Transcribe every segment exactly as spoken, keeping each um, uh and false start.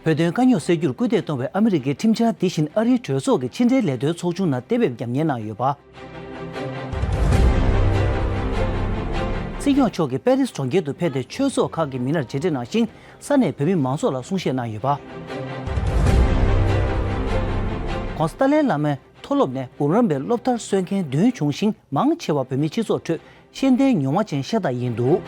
བོད་དོན་དཀའ་རྙོག་སེལ་རྒྱུར་སྐུལ་འདེད་གཏོང་བའི་ཨ་མི་རི་ཀའི་ཁྲིམས་འཆར་འདི་བཞིན་ཨ་རིའི་གྲོས་ཚོགས་ཀྱི་ཕྱི་འབྲེལ་ལས་དོན་ཚོགས་ཆུང་ནང་གཏན་འབེབས་རྒྱབ་གཉེར་གནང་ཡོད་པ། སྲིད་སྐྱོང་མཆོག་གིས་པེ་རིས་གྲོང་ཁྱེར་དུ་ཕེབས་ཏེ་ཆོས་ཚོགས་ཁག་གི་མི་སྣར་མཇལ་འཕྲད་གནང་ཞིང་། ས་གནས་བོད་མི་མང་ཚོགས་ལ་གསུང་བཤད་གནང་ཡོད་པ། ྋགོང་ས་ཏཱ་ལའི་བླ་མའི་མཐོ་སློབ་ནས་འབུམ་རམས་པའི་སློབ་མཐར་སོན་མཁན་བདུན་བྱུང་ཞིང་། མང་ཆེ་བ་བོད་མིའི་སྤྱི་ཚོགས་ཁྲོད་ཤེས་ལྡན་མྱོང་བ་ཅན་ཤ་སྟག་ཡིན་འདུག་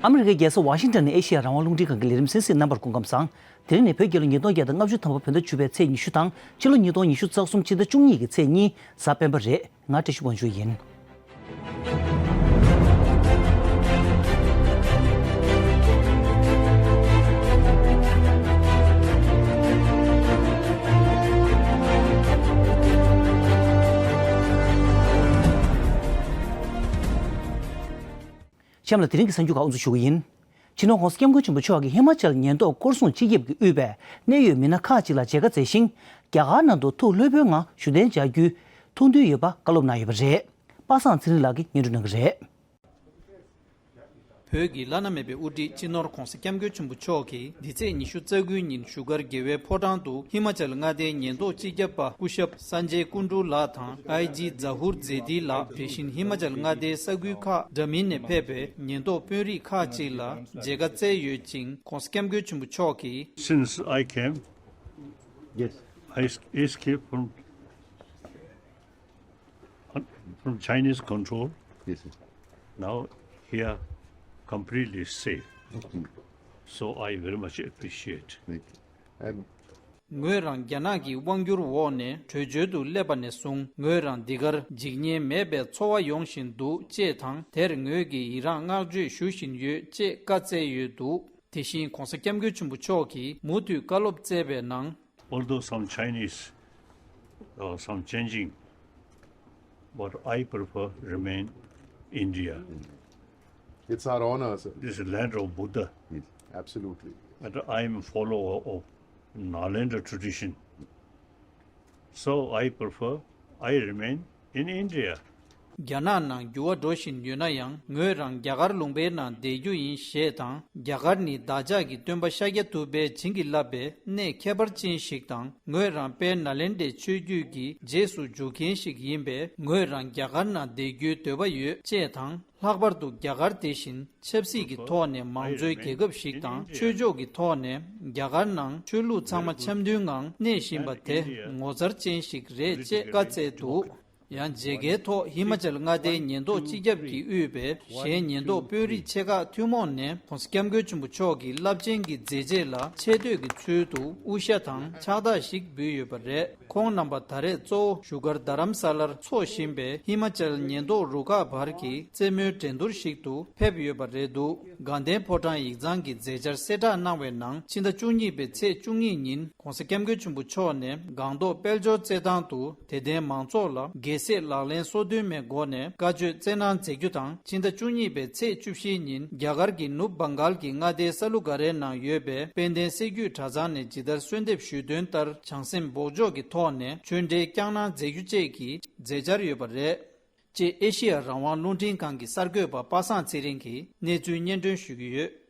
ཨ་མི་རི་ཀའི་རྒྱལ་ས་ཝ་ཤིང་ཏོན་ནས་ཨེ་ཤེ་ཡ་རང་དབང་རླུང་འཕྲིན་ཁང་གི་ལས་རིམ་གསན་གཟིགས་རྣམ་པར་སྐུ་ཁམས་བཟང་། དེ་རིང་ནི་བོད་རྒྱལ་ལོ་ཉིས་སྟོང་བརྒྱ་དང་ལྔ་བཅུ་ཐམ་པ་བོད་ཟླ་བཅུ་པའི་ཚེས་ཉི་ཤུ་དང་ཕྱི་ལོ་ཉིས་སྟོང་ཉི་ཤུ་རྩ་གསུམ་ཕྱི་ཟླ་བཅུ་གཉིས་ཀྱི་ཚེས་གཉིས་གཟའ་སྤེན་པ་རེད། ང་བཀྲ་ཤིས་དབང་ཕྱུག་ཡིན། གཤམ་ལ་དེ་རིང་གི་གསར་འགྱུར་ཁག་དབུ་འཛུགས་ཞུ་གི་ཡིན། སྤྱི་ནོར་༧གོང་ས་༧སྐྱབས་མགོན་ཆེན་པོ་མཆོག་གིས་ཧི་མ་ཅལ་ཉེན་རྟོག་སྐོར་སྲུང་སྤྱི་ཁྱབ་ཀྱིས་དབུས་པའི་གནད་ཡོད་མི་སྣ་ཁག་ཅིག་ལ་མཇལ་ཁ་བསྩལ་ཞིང་། རྒྱ་གར་ནང་དུ་ཐུགས་ལྷོད་པོའི་ངང་བཞུགས་གདན་འཇགས་རྒྱུའི་ཐུགས་འདུན་ཡོད་པ་བཀའ་སློབ་གནང་ཡོད་པ་རེད། པ་སངས་ཚེ་རིང་ལགས་ཀྱིས་སྙན་སྒྲོན་གནང་གི་རེད། བོད་ཀྱི་བླ་ན་མེད་པའི་དབུ་ཁྲིད་སྤྱི་ནོར་༧གོང་ས་༧སྐྱབས་མགོན་ཆེན་པོ་མཆོག་གིས་འདི་ཚེས་ཉི་ཤུ་རྩ་དགུའི་ཉིན་བཞུགས་སྒར་རྒྱལ་བའི་ཕོ་བྲང་དུ་ཧི་མ་ཅལ་མངའ་སྡེའི་ཉེན་རྟོག་སྤྱི་ཁྱབ་པ་སྐུ་ཞབས་སན་ཇེ་ཀུན་ཌུ་ལགས་དང་ཨའི་ཇི་ཛ་ཧུར་ཛེ་ཏི་ལགས། དེ་བཞིན་ཧི་མ་ཅལ་མངའ་སྡེའི་ས་ཁུལ་ཁག་འདྲ་མིན་ནས་ཕེབས་པའི་ཉེན་རྟོག་དཔོན་རིགས་ཁག་ཅིག་ལ་མཇལ་ཁ་བསྩལ་ཡོད་ཅིང་། ྋགོང་ས་༧སྐྱབས་མགོན་ཆེན་པོ་མཆོག་གིས། Since I came, yes, I es- escaped from from Chinese control. Yes, sir. Now here completely safe. Mm. So I very much appreciate. Thank you. And ངོས་རང་རྒྱ་ནག་གི་དབང་སྒྱུར་འོག་ནས་བྲོས་བྱོལ་དུ་སླེབས་པ་ནས་བཟུང་། ངོས་རང་འདི་གར་འཇིགས་ཉེན་མེད་པའི་འཚོ་བ་ཡོང་བཞིན་འདུག་ཅེས་དང་། དེར་ངོས་ཀྱིས་ཡི་རངས་བསྔགས་བརྗོད་ཞུ་བཞིན་ཡོད་ཅེས་བཀའ་སྩལ་ཡོད་འདུག་དེ་བཞིན་ྋགོང་ས་༧སྐྱབས་མགོན་ཆེན་པོ་མཆོག་གིས་མུ་མཐུད་བཀའ་སློབ་སྩལ་བའི་ནང་། Although some Chinese, uh, some changing, but I prefer remain India. It's our honor, sir. This is land of Buddha. Yes. Absolutely. And I am a follower of Nalanda tradition. So I prefer, I remain in India. རྒྱ་ནག་ནང་འགྱུར་བ་འགྲོ་བཞིན་ཡོད་ན་ཡང་། ངོས་རང་རྒྱ་གར་ལུང་པའི་ནང་བསྡད་རྒྱུ་ཡིན་ཞེས་དང་། རྒྱ་གར་ནི་བདག་ཅག་གི་སྟོན་པ་ཤཱཀྱ་ཐུབ་པས་བྱིན་གྱིས་བརླབས་པའི་གནས་ཁྱད་པར་ཅན་ཞིག་དང་། ངོས་རང་དཔལ་ནཱ་ལེནྡྲའི་ཆོས་བརྒྱུད་ཀྱི་རྗེས་སུ་འཇུག་མཁན་ཞིག་ཡིན་པས། ངོས་རང་རྒྱ་གར་ནང་བསྡད་རྒྱུའི་འདོད་པ་ཡོད་ཅེས་དང་། ལྷག་པར་དུ་རྒྱ་གར་དེ་བཞིན་ཆབ་སྲིད་ཀྱི་ཐོག་ནས་མང་གཙོའི་རྒྱལ་ཁབ་ཞིག་དང་། ཆོས་ཕྱོགས་ཀྱི་ཐོག་ནས་རྒྱ་གར་ནང་ཆོས་ལུགས་ཚང་མ་འཆམ་མཐུན་ངང་གནས་བཞིན་པ་དེ་ངོ་མཚར་ཅན་ཞིག་རེད་ཅེས་བཀའ་སྩལ་འདུག་ཡང་མཇལ་ཁའི་ཐོག་ཧི་མ་ཅལ་མངའ་སྡེའི་ཉེན་རྟོག་སྤྱི་ཁྱབ་ཀྱིས་དབུས་པའི་གཞན་ཉེན་རྟོག་དཔོན་རིགས་ཆེ་ཁག་ཐུན་མོང་ནས་ྋགོང་ས་ྋསྐྱབས་མགོན་ཆེན་པོ་མཆོག་གི་རླབས་ཆེན་གྱི་མཛད་རྗེས་ལ་ཆེ་བསྟོད་ཀྱི་ཚུལ་དུ་དབུ་ཞྭ་དང་ཕྱག་རྟགས་ཤིག་འབུལ་ཡོད་པ་རེད། ཁོང་རྣམ་པ་ད་རེས་གཙོ་བོ་བཞུགས་སྒར་རྡ་རམ་ས་ལར་འཚོགས་བཞིན་པའི་ཧི་མ་ཅལ་ཉེན་རྟོག་རུ་ཁག་བར་གྱི་རྩེད་མོའི་འགྲན་བསྡུར་ཞིག་ཏུ་ཕེབས་ཡོད་པ་རེད་འདུག་དགའ་ལྡན་ཕོ་བྲང་ཡིག་ཚང་གི་མཛད་འཆར་གསལ་བསྒྲགས་གནང་བའི་ནང་། ཕྱི་ཟླ་བཅུ་གཉིས་པའི་ཚེས་བཅུ་གཉིས་ཉིན་ྋགོང་ས་ྋསྐྱབས་མགོན་ཆེན་པོ་མཆོག་ནས་སྒང་ཏོག་དཔལ་འབྱོར་རྩེད་ཐང་དུ་དད་ལྡན་མང་ཚོགས་ལ་རྒྱལ་སྲས་ལག་ལེན་སོ་བདུན་མའི་སྒོ་ནས་བཀའ་ཆོས་སྩལ་གནང་མཛད་རྒྱུ་དང་། ཕྱི་ཟླ་བཅུ་གཉིས་པའི་ཚེས་བཅུ་བཞི་ཉིན་རྒྱ་གར་གྱི་ནུབ་བྷང་གཱལ་གྱི་མངའ་སྡེའི་ས་ལུ་ག་རེ་ནང་ཡོད་པའི་དཔལ་ལྡན་སྲད་རྒྱུད་གྲྭ་ཚང་ནས་ཇི་ལྟར་གསོལ་འདེབས་ཞུས་དོན་ལྟར་བྱང་སེམས་འབོགས་འཇོག་གི་ཐོག་ནས་ཆོས་འབྲེལ་བསྐྱངས་གནང་མཛད་རྒྱུ་བཅས་ཀྱི་མཛད་འཆར་ཡོད་པ་རེད། ཅེས་ཨེ་ཤེ་ཡ་རང་དབང་རླུང་འཕྲིན་ཁང་གི་གསར་འགོད་པ་པ་སངས་ཚེ་རིང་གིས་གནས་ཚུལ་སྙན་སྒྲོན་ཞུ་གི་ཡོད།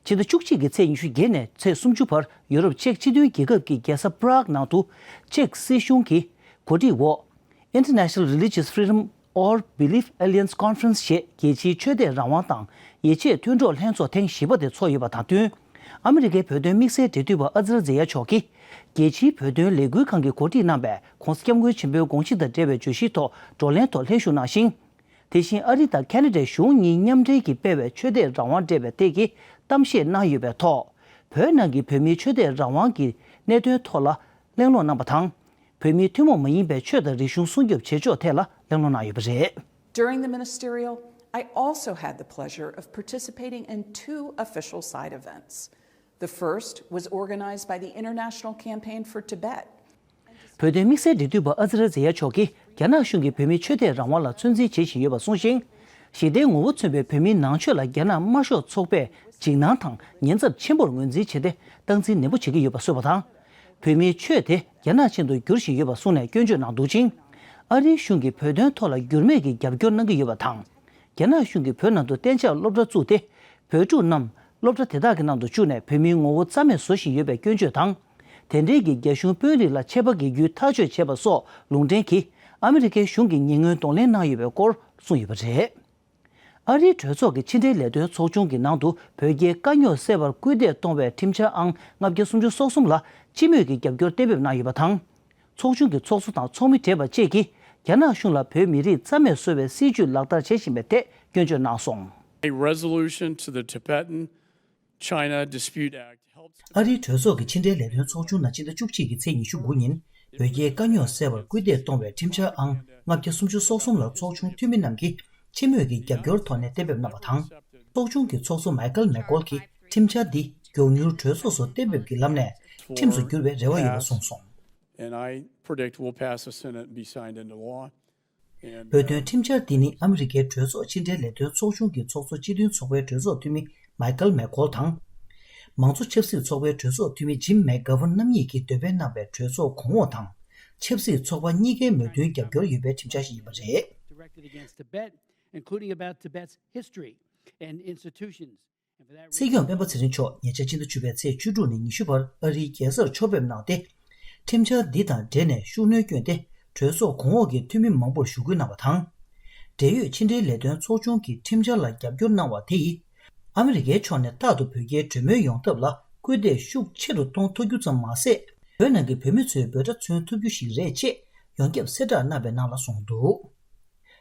ཕྱི་ཟླ་བཅུ་གཅིག་གི་ཚེས་ཉི་ཤུ་བརྒྱད་ནས་ཚེས་སུམ་ཅུ་བར་ཡུ་རོབ་ཅེཀ་སྤྱི་མཐུན་རྒྱལ་ཁབ་ཀྱི་རྒྱལ་ས་Prague་ནང་དུ་ཅེཀ་སྲིད་གཞུང་གི་གོ་སྒྲིག་འོག International Religious Freedom or Belief Alliance Conference་ཞེས་རྒྱལ་སྤྱིའི་ཆོས་དད་རང་དབང་དང་ཡིད་ཆེས་མཐུན་གྲོགས་ལྷན་ཚོགས་ཐེངས་བཞི་པ་དེ་འཚོགས་ཡོད་པ་དང་བསྟུན། ཨ་མི་རི་ཀའི་བོད་དོན་དམིགས་བསལ་འབྲེལ་མཐུད་པ་ཨ་ཛི་ར་ཛེ་ཡ་མཆོག་གིས་རྒྱལ་སྤྱིའི་བོད་དོན་ལས་འགུལ་ཁང་གིས་གོ་སྒྲིག་གནང་བའི་ྋགོང་ས་ྋསྐྱབས་མགོན་ཆེན་པོའི་དགོངས་གཞི་དང་འབྲེལ་བའི་བརྗོད་གཞིའི་ཐོག་བགྲོ་གླེང་ཐོག་ལྷན་ཞུགས་གནང་ཞིང་། དེ་བཞིན་ཨ་རི་དང་ཁེ་ན་ཌའི་གཞུང་གཉིས་མཉམ་འབྲེལ་གྱིས་སྤེལ་བའི་ཆོས་དད་རང་དབང་སྤྲད་པའི་ཐད་ཀྱི་གཏམ་བཤད་གནང་ཡོད་པའི་ཐོག་བོད་ནང་གི་བོད་མིའི་ཆོས་དད་རང་དབང་གི་གནད་དོན་ཐོག་ལ་གླེང་སློང་གནང་བ་དང་། བོད་མིའི་ཐུན་མོང་མ་ཡིན་པའི་ཆོས་དང་རིག་གཞུང་སྲུང་སྐྱོབ་བྱེད་ཕྱོགས་ཐད་ལ་གླེང་སློང་གནང་ཡོད་པ་རེད། During the ministerial, I also had the pleasure of participating in two official side events. The first was organized by the International Campaign for Tibet. བོད་དོན་དམིགས་བསལ་འབྲེལ་མཐུད་པ་ཨ་ཛི་ར་ཛེ་ཡ་མཆོག་གིས་རྒྱ་ནག་གཞུང་གིས་བོད་མིའི་ཆོས་དད་རང་དབང་ལ་ཚོད་འཛིན་བྱེད་བཞིན་ཡོད་པ་གསུངས་ཤིང་། ཞི་བདེའི་ངོ་བོ་མཚོན་པའི་བོད་མིའི་ནང་ཆོས་ལ་རྒྱ་ནག་དམར་ཤོག་ཚོགས་པས་འཇིགས་སྣང་དང་ཉེན་ཚབས་ཆེན་པོར་ངོས་འཛིན་བྱས་ཏེ་སྟངས་འཛིན་ནན་པོ་བྱེད་ཀྱི་ཡོད་པ་གསུངས་པ་དང་། བོད་མིའི་ཆོས་དེ་རྒྱ་ནག་ཅན་དུ་བསྒྱུར་བཞིན་ཡོད་པ་གསུངས་ནས་སྐྱོན་བརྗོད་གནང་འདུག་ཅིང་། ཨ་རིའི་གཞུང་གིས་བོད་དོན་ཐོག་ལ་འགྱུར་མེད་ཀྱི་རྒྱབ་སྐྱོར་གནང་གི་ཡོད་པ་དང་། རྒྱ་ནག་གཞུང་གིས་བོད་ནང་དུ་གཏན་འཇགས་སློབ་གྲྭ་བཙུགས་ཏེ། བོད་ཕྲུག་རྣམས་སློབ་གྲྭ་དེ་དག་གི་ནང་དུ་བཅུག་ནས་བོད་མིའི་ངོ་བོ་རྩ་མེད་བཟོ་བཞིན་ཡོད་པའི་སྐྱོན་བརྗོད་དང་། དེ་འབྲེལ་གྱི་རྒྱ་གཞུང་དཔོན་རིགས་ལ་ཆད་པ་འགེལ་རྒྱུའི་ཐག་གཅོད་བྱས་པ་སོགས་ལུང་འདྲེན་གྱིས་ཨ་མི་རི་ཀའི་གཞུང་གི་ཉེ་སྔོན་གདོང་ལེན་གནང་ཡོད་པའི་སྐོར་གསུངས་ཡོད་པ་རེད། ཨ་རིའི་གྲོས་ཚོགས་ཀྱི་ཕྱི་འབྲེལ་ལས་དོན་ཚོགས་ཆུང་གི་ནང་དུ་བོད་རྒྱའི་དཀའ་རྙོག་སེལ་བར་སྐུལ་འདེད་གཏོང་བའི་ཁྲིམས་འཆར་ཨང་ལྔ་བརྒྱ་སུམ་ཅུ་སོ་གསུམ་ལ་སྤྱི་མོས་ཀྱི་རྒྱབ་སྐྱོར་གཏན་འབེབས་གནང་ཡོད་པ་དང་། ཚོགས་ཆུང་གི་ཚོགས་གཙོ་དང་ཚོགས་མི་བགྲེས་པ་བཅས་ཀྱིས་རྒྱ་ནག་གཞུང་ལ་བོད་མི་རིགས་རྩ་མེད་བཟོ་བའི་སྲིད་བྱུས་ལག་བསྟར་བྱེད་བཞིན་པའི་ཐད་སྐྱོན་བརྗོད་གནང་སོང་། A resolution to the Tibetan China Dispute Act helps ཨ་རིའི་གྲོས་ཚོགས་ཀྱི་ཕྱི་འབྲེལ་ལས་དོན་ཚོགས་ཆུང་ནང་སྤྱི་ཟླ་བཅུ་གཅིག་གི་ཚེས་ཉི་ཤུ་དགུ་ཉིན་བོད་རྒྱའི་དཀའ་རྙོག་སེལ་བར་སྐུལ་འདེད་གཏོང་བའི་ཁྲིམས་འཆར་ཨང་ལྔ་བརྒྱ་སུམ་ཅུ་སོ་གསུམ་ལ་ཚོགས་ཆུང་འཐུས་མི་རྣམས་ཀྱིས་སྤྱི་མོས་ཀྱི་རྒྱབ་སྐྱོར་ཐོག་ནས་གཏན་འབེབས་གནང་བ་དང་། ཚོགས་ཆུང་གི་ཚོགས་གཙོ་མའི་ཀལ་མེག་ཀོལ་གྱིས་ཁྲིམས་འཆར་འདི་མགྱོགས་མྱུར་གྲོས་ཚོགས་སུ་གཏན་འབེབས་ཀྱི་ལམ་ནས་ཁྲིམས་སུ་བསྒྱུར་བའི་རེ་བ་ཡོད་པ་གསུངས་སོང་། And I predict will pass the Senate and be signed into law. བོད་དོན་ཁྲིམས་འཆར་འདི་ནི་ཨ་མི་རི་ཀའི་གྲོས་ཚོགས་ཕྱི་འབྲེལ་ལས་དོན་ཚོགས་ཆུང་གི་ཚོགས་གཙོ་སྤྱི་མཐུན་ཚོགས་པའི་གྲོས་ཚོགས་འཐུས་མི་མའི་ཀལ་མེག་ཀོལ་དང་། མང་གཙོ་ཆབ་སྲིད་ཚོགས་པའི་གྲོས་ཚོགས་འཐུས་མི་ཇིམ་མེག་གྷ་ཝན་རྣམ་གཉིས་ཀྱིས་འདོད་པ་གནང་བའི་གྲོས་ཚོགས་གོང་འོག་དང་ཆབ་སྲིད་ཚོགས་པ་གཉིས་ཀའི་མོས་མཐུན་རྒྱབ་སྐྱོར་ཡོད་པའི་ཁྲིམས་འཆར་ཞིག་ཡིན་པ་རེད། Directed against Tibet, including about Tibet's history and institutions. སྲིད་སྐྱོང་སྤེན་པ་ཚེ་རིང་མཆོག་ཉེ་ཆར་ཕྱི་ཟླ་བཅུ་པའི་ཚེས་བཅུ་དྲུག་ནས་ཉི་ཤུ་བར་ཨ་རིའི་རྒྱལ་སར་ཕྱོགས་ཕེབས་གནང་སྟེ། ཁྲིམས་འཆར་འདི་དང་འབྲེལ་ནས་ཤུགས་སྣོན་བསྐྱོན་ཏེ་གྲོས་ཚོགས་གོང་འོག་གི་འཐུས་མི་མང་པོར་ཞུ་སྐུལ་གནང་བ་དང་། འབྲེལ་ཡོད་ཕྱི་འབྲེལ་ལས་དོན་ཚོགས་ཆུང་གི་ཁྲིམས་འཆར་ལ་རྒྱབ་སྐྱོར་གནང་བ་དེ་ཡིས། ཨ་མི་རི་ཀའི་ཕྱོགས་ནས་རྟག་ཏུ་བོད་རྒྱའི་གྲོས་མོལ་ཡོང་ཐབས་ལ་སྐུལ་འདེད་ཤུགས་ཆེ་རུ་གཏོང་ཐུབ་རྒྱུ་ཙམ་མ་ཟད། བོད་ནང་གི་བོད་མི་ཚོའི་འབོད་སྒྲ་མཚོན་ཐུབ་རྒྱུ་ཞིག་རེད་ཅེས་ཡོངས་ཁྱབ་གསལ་བསྒྲགས་གནང་བའི་ནང་ལ་གསུངས་འདུག་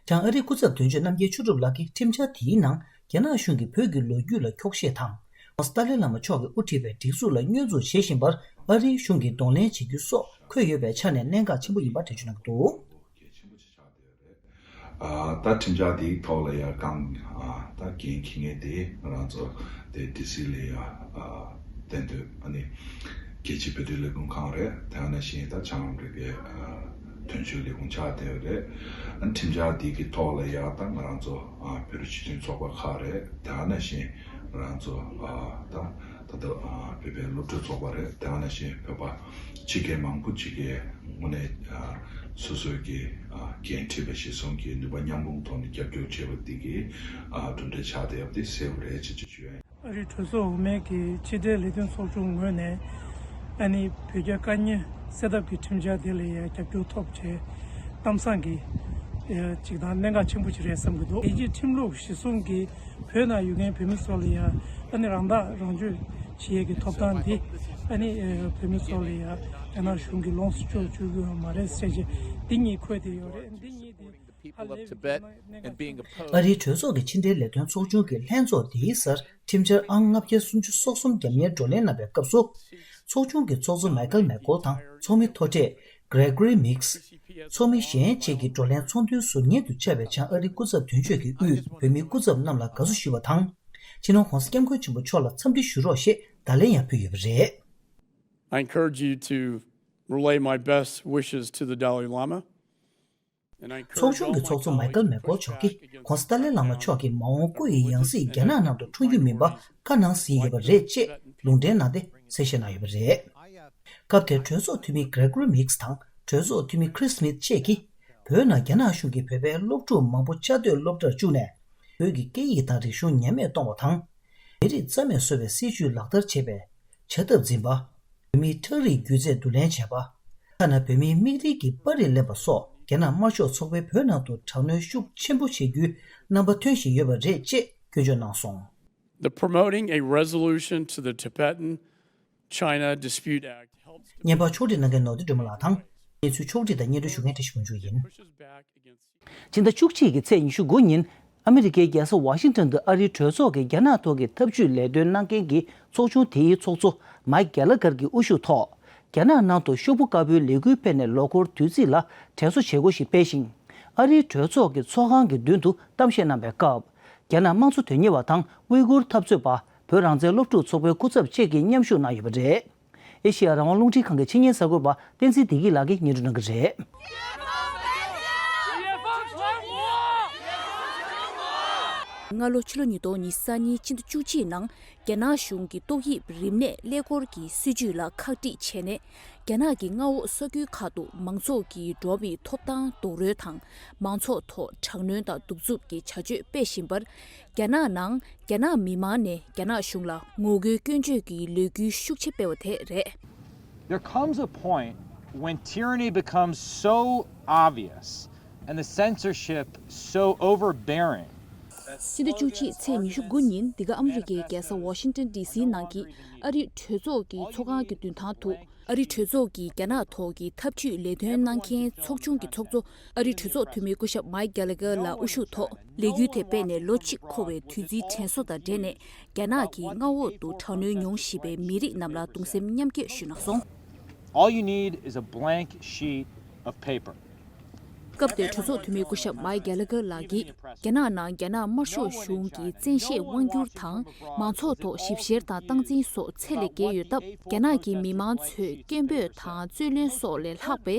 བྱང་ཨ་རིའི་སྐུ་ཚབ་དོན་གཅོད་རྣམ་རྒྱལ་ཆོས་གྲུབ་ལགས་ཀྱིས་ཁྲིམས་འཆར་དེའི་ནང་རྒྱ་ནག་གཞུང་གིས་བོད་ཀྱི་ལོ་རྒྱུས་ལ་འཁྱོག་བཤད་དང་། ྋགོང་ས་ཏཱ་ལའི་བླ་མ་མཆོག་གིས་དབུ་ཁྲིད་པའི་སྒྲིག་འཛུགས་ལ་བསྙོན་འཛུགས་བྱེད་བཞིན་པར་ཨ་རིའི་གཞུང་གིས་གདོང་ལེན་བྱེད་རྒྱུ་སོགས་འཁོད་ཡོད་པའི་ཆ་ནས་གནད་འགག་ཆེན་པོ་ཡིན་པ་འགྲེལ་བརྗོད་གནང་གི་འདུག་ཨ། ད་ཁྲིམས་འཆར་འདིའི་ཐོག་ལ་ཡ་གང་ཨ་ད་འགན་འཁྱེར་མཁན་དེ་ང་རང་ཚོ་དེ་ཌི་སི་ལ་ཡ་ཨ་གཏན་སྡོད་ཨ་ནི་རྒྱལ་སྤྱིའི་བོད་དོན་ལས་ཁུངས་ཁང་རེད། དེ་ནང་བཞིན་ད་བྱང་ཨ་མི་རི་ཀའི་ཨ་དོན་གཅོད་ལས་ཁུངས་ཆགས་བསྡད་ཡོད་རེད། ཨ་ཁྲིམས་འཆར་འདི་གི་ཐོག་ལ་ཡ་ད་ང་རང་ཚོ་ཨ་བོད་རིགས་སྤྱི་མཐུན་ཚོགས་པ་ཁག་རེད། དེ་ནང་བཞིན་ང་རང་ཚོ་ཨ་ད་ད་ལྟ་ཨ་བོད་པའི་སློབ་ཕྲུག་ཚོགས་པ་རེད། དེ་ནང་བཞིན་བོད་པ་ཕྱི་རྒྱལ་མང་པོ་ཅིག་གིས་དངོས་གནས་ཨ་སོ་སོའི་གི་ཨ་འགན་འཁྲི་བ་གཞིར་བཟུང་གིས་ནུས་པ་མཉམ་སྤུངས་ཐོག་ནས་རྒྱབ་སྐྱོར་བྱས་པ་འདི་གིས་ཨ་གྲུབ་འབྲས་ཆགས་བསྡད་ཡོད་པ་དེ་གསལ་པོ་རེད་ཅེས་ཅིག་ཞུ་ཡ་ཡིན། ཨ་རིའི་གྲོས་ཚོགས་འོག་མའི་གི་ཕྱི་འབྲེལ་ལས་དོན་ཚོགས་ཆུང་ངོས་ནས་ཨ་ནི་བོད་རྒྱ་དཀའ་རྙོག་སེལ་ཐབས་ཀྱི་ཁྲིམས་འཆར་དེ་ལ་ཡང་རྒྱབ་སྐྱོར་ཐོབ་བྱས་གཏམ་བཟང་གི་ཅིག་དང་གནད་འགག་ཆེན་པོ་ཅིག་རེད་བསམ་གྱི་འདུག་རྒྱལ་སྤྱིའི་ཁྲིམས་ལུགས་གཞིར་བཟུང་གི་བོད་ནང་ཡོད་མཁན་བོད་མི་ཚོ་ལ་ཡང་ཨ་ནི་རང་ཐག་རང་གཅོད་བྱེད་ཡས་ཀྱི་ཐོབ་ཐང་དེ་ཨ་ནི་བོད་མི་ཚོ་ལ་ཡང་རྒྱ་ནག་གཞུང་གིས་ལོངས་སུ་སྤྱོད་བཅུག་གི་ཡོད་མ་རེད་ཟེར་བྱས་འདི་གཉིས་འཁོད་དེ་ཡོད་རེད། འདི་གཉིས་དེ་ཧ་ལས་པའི་གནད་འགག་ཆེན་པོ། ཨ་རིའི་གྲོས་ཚོགས་ཀྱི་ཕྱི་འབྲེལ་ལས་དོན་ཚོགས་ཆུང་གི་ལྷན་ཚོགས་དེའི་སར་ཁྲིམས་འཆར་ཨང་ལྔ་བརྒྱ་སུམ་ཅུ་སོ་གསུམ་རྒྱབ་གཉེར་བགྲོ་གླེང་གནང་བའི་སྐབས་སུ། ཚོགས་ཆུང་གི་ཚོགས་གཙོ་མའི་ཀལ་མེག་ཀོལ་དང་ཚོགས་མི་མཐོ་གྲས་གྷི་རེ་གྷོ་རི་མིག་སི། ཚོགས་མི་གཞན་བཅས་ཀྱིས་བགྲོ་གླེང་ཚོགས་འདུའི་ཟུར་ཉན་དུ་བཅར་བའི་བྱང་ཨ་རིའི་སྐུ་ཚབ་དོན་གཅོད་ཀྱི་དབུས་བོད་མིའི་སྐུ་ཚབ་རྣམས་ལ་དགའ་བསུ་ཞུས་པ་དང་། སྤྱི་ནོར་༧གོང་ས་༧སྐྱབས་མགོན་ཆེན་པོ་མཆོག་ལ་འཚམས་འདྲི་ཞུ་རོགས་ཞེས་བརྡ་ལན་ཡང་ཕུལ་ཡོད་པ་རེད། I encourage you to relay my best wishes to the Dalai Lama. ཚོགས་ཆུང་གི་ཚོགས་གཙོ་མའི་ཀལ་མེག་ཀོལ་མཆོག་གིས་༧གོང་ས་ཏཱ་ལའི་བླ་མ་མཆོག་གིས་མ་འོངས་སྐུ་ཡི་ཡང་སྲིད་རྒྱ་ནག་ནང་དུ་འཁྲུངས་རྒྱུ་མིན་པ་བཀའ་གནང་ཟིན་ཡོད་པ་རེད་ཅེས་ལུང་འདྲེན་གནང་སྟེ་གསལ་བཤད་གནང་ཡོད་པ་རེད། སྐབས་དེར་གྲོས་ཚོགས་འཐུས་མི་གྷི་རེ་གྷོ་རི་མིག་སི་དང་གྲོས་ཚོགས་འཐུས་མི་ཁི་རི་སི་མིད་བཅས་ཀྱིས་བོད་ནང་རྒྱ་ནག་གཞུང་གིས་བོད་པའི་སློབ་ཕྲུག་མང་པོ་བཅའ་སྡོད་སློབ་གྲྭར་བཅུག་ནས་བོད་ཀྱི་སྐད་ཡིག་དང་རིག་གཞུང་ཉམས་མེད་གཏོང་བ་དང་། མི་རིགས་རྩ་མེད་བཟོ་བའི་སྲིད་བྱུས་ལག་བསྟར་བྱས་པའི་བྱ་ཐབས་འཛིན་པ། བོད་མིའི་ཁྲག་རིགས་རྒྱུད་ཚད་བསྡུ་ལེན་བྱས་པ། ཐ་ན་བོད་མིའི་མིག་རིལ་གྱི་པར་རིས་ལེན་པ་སོགས་རྒྱ་ནག་དམར་ཤོག་ཚོགས་པའི་བོད་ནང་དུ་དྲག་གནོན་ཤུགས་ཆེན་པོ་བྱེད་རྒྱུའི་རྣམ་པ་ཐོན་བཞིན་ཡོད་པ་རེད་ཅེས་སྐྱོན་བརྗོད་གནང་སོང་། The promoting a resolution to the Tibetan China Dispute Act helps བརྙན་པར་ཕྱོགས་སྒྲིག་གནང་མཁན་ནོར་བུ་སྒྲོལ་མ་ལགས་དང་། གནས་ཚུལ་ཕྱོགས་སྒྲིག་དང་སྙན་སྒྲོན་ཞུ་མཁན་བཀྲ་ཤིས་དབང་ཕྱུག་ཡིན། ཕྱི་ཟླ་བཅུ་གཅིག་གི་ཚེས་ཉི་ཤུ་དགུ་ཉིན། ཨ་མི་རི་ཀའི་རྒྱལ་ས་ཝ་ཤིང་ཊོན་དུ་ཨ་རིའི་གྲོས་ཚོགས་ཀྱི་རྒྱ་ནག་ཐོག་གི་ཐབས་ཇུས་ལས་དོན་གནང་མཁན་གྱི་ཚོགས་ཆུང་དེའི་ཚོགས་གཙོ་མའིག་གྷེ་ལ་གྷར་གྱི་དབུ་བཞུགས་ཐོག་རྒྱ་ནག་ནང་དུ་ཤོག་བུ་དཀར་པོའི་ལས་འགུལ་སྤེལ་ནས་ལོ་འཁོར་དུས་ཚིགས་ལ་དྲན་གསོ་བྱེད་སྒོ་ཞིག་སྤེལ་ཞིང་། ཨ་རིའི་གྲོས་ཚོགས་ཀྱི་ཚོགས་ཁང་གི་མདུན་དུ་གཏམ་བཤད་གནང་བའི་སྐབས། རྒྱ་ནག་དམངས་གཙོ་དོན་གཉེར་བ་དང་ཝི་གུར་འཐབ་རྩོད་པ། བོད་རང་བཙན་སློབ་ཕྲུག་ཚོགས་པའི་སྐུ་ཚབ་བཅས་ཀྱིས་མཉམ་ཞུགས་གནང་ཡོད་པ་རེད། ཨེ་ཤེ་ཡ་རང་དབང་རླུང་འཕྲིན་ཁང་གི་ཆེད་གཉེར་གསར་འགོད་པ་བསྟན་འཛིན་བདེ་སྐྱིད་ལགས་ཀྱིས་སྙན་སྒྲོན་གནང་གི་རེད། སྔ་ལོ་ཕྱི་ལོ་ཉིས་སྟོང་ཉི་ཤུ་རྩ་གཉིས་ཕྱི་ཟླ་བཅུ་གཅིག་ནང་རྒྱ་ནག་གཞུང་གི་ཏོག་དབྱིབས་རིམས་ནད་ཀླད་ཀོར་གྱི་སྲིད་ཇུས་ལ་ཁག་དཀྲིས་བྱས་ནས། རྒྱ་ནག་གི་མངའ་འོག་ས་ཁུལ་ཁག་ཏུ་མང་ཚོགས་ཀྱི་འགྲོ་བ་མིའི་ཐོབ་ཐང་རྡོག་རོལ་དང་། མང་ཚོགས་ཐོག་དྲག་གནོན་དང་གདུག་རྩུབ་ཀྱི་བྱ་སྤྱོད་སྤེལ་བཞིན་པར། རྒྱ་ནག་ནང་རྒྱ་ནག་མི་མང་ནས་རྒྱ་ནག་གཞུང་ལ་ངོ་རྒོལ་སྐྱོན་བརྗོད་ཀྱི་ལས་འགུལ་ཤུགས་ཆེ་སྤེལ་བ་དེ་རེད། There comes a point when tyranny becomes so obvious and the censorship so overbearing. ཕྱི་ཟླ་བཅུ་གཅིག་ཚེས་ཉི་ཤུ་དགུ་ཉིན་འདི་ག་ཨ་མི་རི་ཀའི་རྒྱལ་ས་ཝ་ཤིང་ཏོན་ཌི་སི་ནང་གི་ཨ་རིའི་གྲོས་ཚོགས་ཀྱི་ཚོགས་ཁང་གི་མདུན་ཐང་དུ། ཨ་རིའི་གྲོས་ཚོགས་ཀྱི་རྒྱ་ནག་ཐོག་གི་ཐབས་ཇུས་ལས་དོན་གནང་མཁན་ཚོགས་ཆུང་གི་ཚོགས་གཙོ་ཨ་རིའི་གྲོས་ཚོགས་འཐུས་མི་སྐུ་ཞབས་མའིག་གྷེ་ལ་གྷེར་ལགས་དབུ་བཞུགས་ཐོག་ལས་འགུལ་དེ་སྤེལ་ནས་ལོ་གཅིག་འཁོར་བའི་དུས་ཚིགས་དྲན་གསོ་དང་འབྲེལ་ནས། རྒྱ་ནག་གི་མངའ་འོག་ཏུ་དྲག་གནོན་མྱོང་བཞིན་པའི་མི་རིགས་རྣམས་ལ་གདུང་སེམས་མཉམ་སྐྱེད་ཞུས་གནང་སོང་། All you need is a blank sheet of paper. སྐབས་དེར་གྲོས་ཚོགས་འཐུས་མི་སྐུ་ཞབས་མའིག་གྷེ་ལ་གྷེར་ལགས་ཀྱིས། རྒྱ་ནག་ནང་རྒྱ་ནག་དམར་ཤོག་གཞུང་གི་བཙན་ཤེད་དབང་སྒྱུར་དང་། མང་ཚོགས་ཐོག་ཞིབ་བཤེར་དང་སྟངས་འཛིན་སོགས་ཚད་ལས་བརྒལ་ཡོད་སྟབས། རྒྱ་ནག་གི་མི་མང་ཚོས་སྐད་འབོད་དང་རྩོད་གླེང་སོགས་ལས་ལྷག་པའི་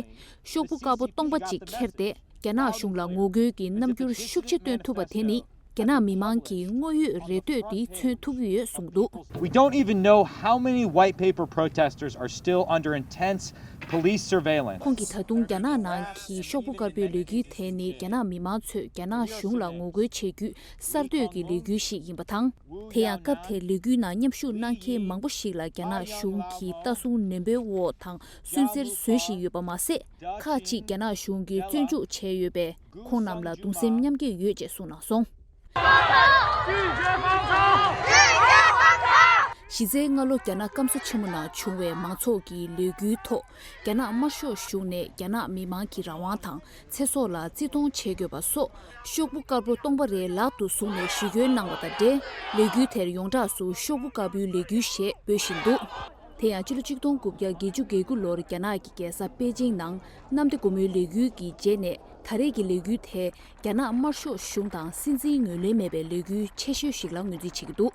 ཤོག་བུ་དཀར་པོ་སྟོང་པ་གཅིག་ཁྱེར་ཏེ། རྒྱ་ནག་གཞུང་ལ་ངོ་རྒོལ་གྱི་རྣམ་འགྱུར་ཤུགས་ཆེ་སྟོན་ཐུབ་པ་དེ་ནི། རྒྱ་ནག་མི་མང་གི་དངོས་ཡོད་རེ་འདོད་འདི་མཚོན་ཐུབ་ཀྱི་ཡོད་གསུངས་འདུག We don't even know how many white paper protesters are still under intense police surveillance. ཁོང་གིས་ད་དུང་རྒྱ་ནག་ནང་གི་ཤོག་བུ་དཀར་པོའི་ལས་འགུལ་དེ་ནི་རྒྱ་ནག་མི་མང་ཚོས་རྒྱ་ནག་གཞུང་ལ་ངོ་རྒོལ་བྱེད་རྒྱུའི་གསར་གཏོད་ཀྱི་ལས་འགུལ་ཞིག་ཡིན་པ་དང་། དེ་ཡང་སྐབས་དེར་ལས་འགུལ་ནང་མཉམ་ཞུགས་གནང་མཁན་མང་པོ་ཞིག་ལ་རྒྱ་ནག་གཞུང་གིས་ལྟ་སྲུང་ནན་པོའི་འོག་དང་སུན་གཙེར་བཟོ་བཞིན་ཡོད་པ་མ་ཟད། ཁག་ཅིག་རྒྱ་ནག་གཞུང་གིས་བཙོན་འཇུག་བྱས་ཡོད་པས། ཁོང་རྣམས་ལ་གདུང་སེམས་མཉམ་སྐྱེད་ཡོད་ཅེས་གསུངས་གནང་སོང་། གཞི་རྩའི་སྔ་ལོ་རྒྱ་ནག་སྐམ་ས་ཆེན་མོ་ནང་བྱུང་བའི་མང་ཚོགས་ཀྱི་ལས་འགུལ་ཐོག་རྒྱ་ནག་དམར་ཤོག་གཞུང་ནས་རྒྱ་ནག་མི་མང་གི་རང་དབང་དང་ཚེ་སྲོག་ལ་བརྩི་མཐོང་བྱེད་དགོས་པ་སོགས་ཤོག་བུ་དཀར་པོ་སྟོང་པ་རེ་ལག་ཏུ་བཟུང་ནས་ཞི་རྒོལ་གནང་བ་དང་འབྲེལ། ལས་འགུལ་དེར་ཡོངས་གྲགས་སུ་ཤོག་བུ་དཀར་པོའི་ལས་འགུལ་ཞེས་འབོད་བཞིན་འདུག་དེ་ཡང་ཕྱི་ལོ་ཆིག་སྟོང་དགུ་བརྒྱ་བརྒྱད་ཅུ་གྱ་དགུ་ལོར་རྒྱ་ནག་གི་རྒྱལ་ས་པེ་ཅིང་ནང་གནམ་བདེ་སྒོ་མོའི་ལས་འགུལ་གྱི་རྗེས་ནས། ད་རེས་ཀྱི་ལས་འགུལ་དེ་རྒྱ་ནག་དམར་ཤོག་གཞུང་དང་སྲིད་འཛིན་ངོས་ལེན་མེད་པའི་ལས་འགུལ་ཆེ་ཤོས་ཤིག་ལ་ངོས་འཛིན་བྱེད་ཀྱི་འདུག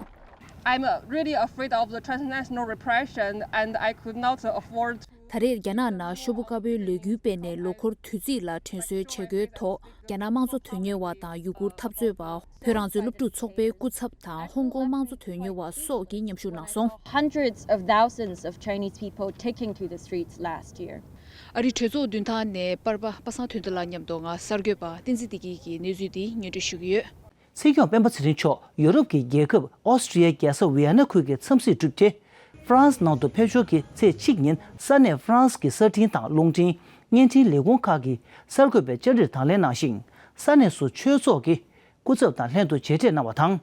I'm really afraid of the transnational repression and I could not afford. ད་རེས་རྒྱ་ནག་ནང་ཤོག་བུ་དཀར་པོའི་ལས་འགུལ་སྤེལ་ནས་ལོ་འཁོར་དུས་ཚིགས་ལ་དྲན་གསོའི་བྱེད་སྒོའི་ཐོག་རྒྱ་ནག་དམངས་གཙོ་དོན་གཉེར་བ་དང་ཡུ་གུར་འཐབ་རྩོད་པ། བོད་རང་བཙན་སློབ་ཕྲུག་ཚོགས་པའི་སྐུ་ཚབ་དང་ཧོང་ཀོང་དམངས་གཙོ་དོན་གཉེར་བ་སོགས་ཀྱིས་མཉམ་ཞུགས་གནང་སོང་། Hundreds of thousands of Chinese people taking to the streets last year. ཨ་རིའི་གྲོས་ཚོགས་མདུན་ཐང་ནས་པར་པ་པ་སངས་དོན་ལྡན་ལགས་མཉམ་དུ་ང་གསར་འགོད་པ་བསྟན་འཛིན་བདེ་སྐྱིད་ཀྱིས་གནས་ཚུལ་འདི་སྙན་སྒྲོན་ཞུ་གི་ཡོད། སྲིད་སྐྱོང་སྤེན་པ་ཚེ་རིང་མཆོག་ཡོ་རོབ་ཀྱི་རྒྱལ་ཁབ་ཨོ་སི་ཀྲི་ཡའི་རྒྱལ་ས་ཝི་ཡ་ན་ཁུལ་གྱི་འཚམས་གཟིགས་གྲུབ་རྗེས། ཧྥ་རན་སི་ནང་དུ་ཕེབས་འབྱོར་གྱི་ཚེས་གཅིག་ཉིན་ས་གནས་ཧྥ་རན་སི་གི་གསར་འཕྲིན་དང་རླུང་འཕྲིན། བརྙན་འཕྲིན་ལས་ཁུངས་ཁག་གིས་གསར་འགོད་པའི་བཅར་འདྲིར་དང་ལེན་གནང་ཞིང་། ས་གནས་སུ་ཆོས་ཚོགས་ཀྱི་སྐུ་ཚབ་དང་ལྷན་དུ་མཇལ་འཕྲད་གནང་བ་དང་།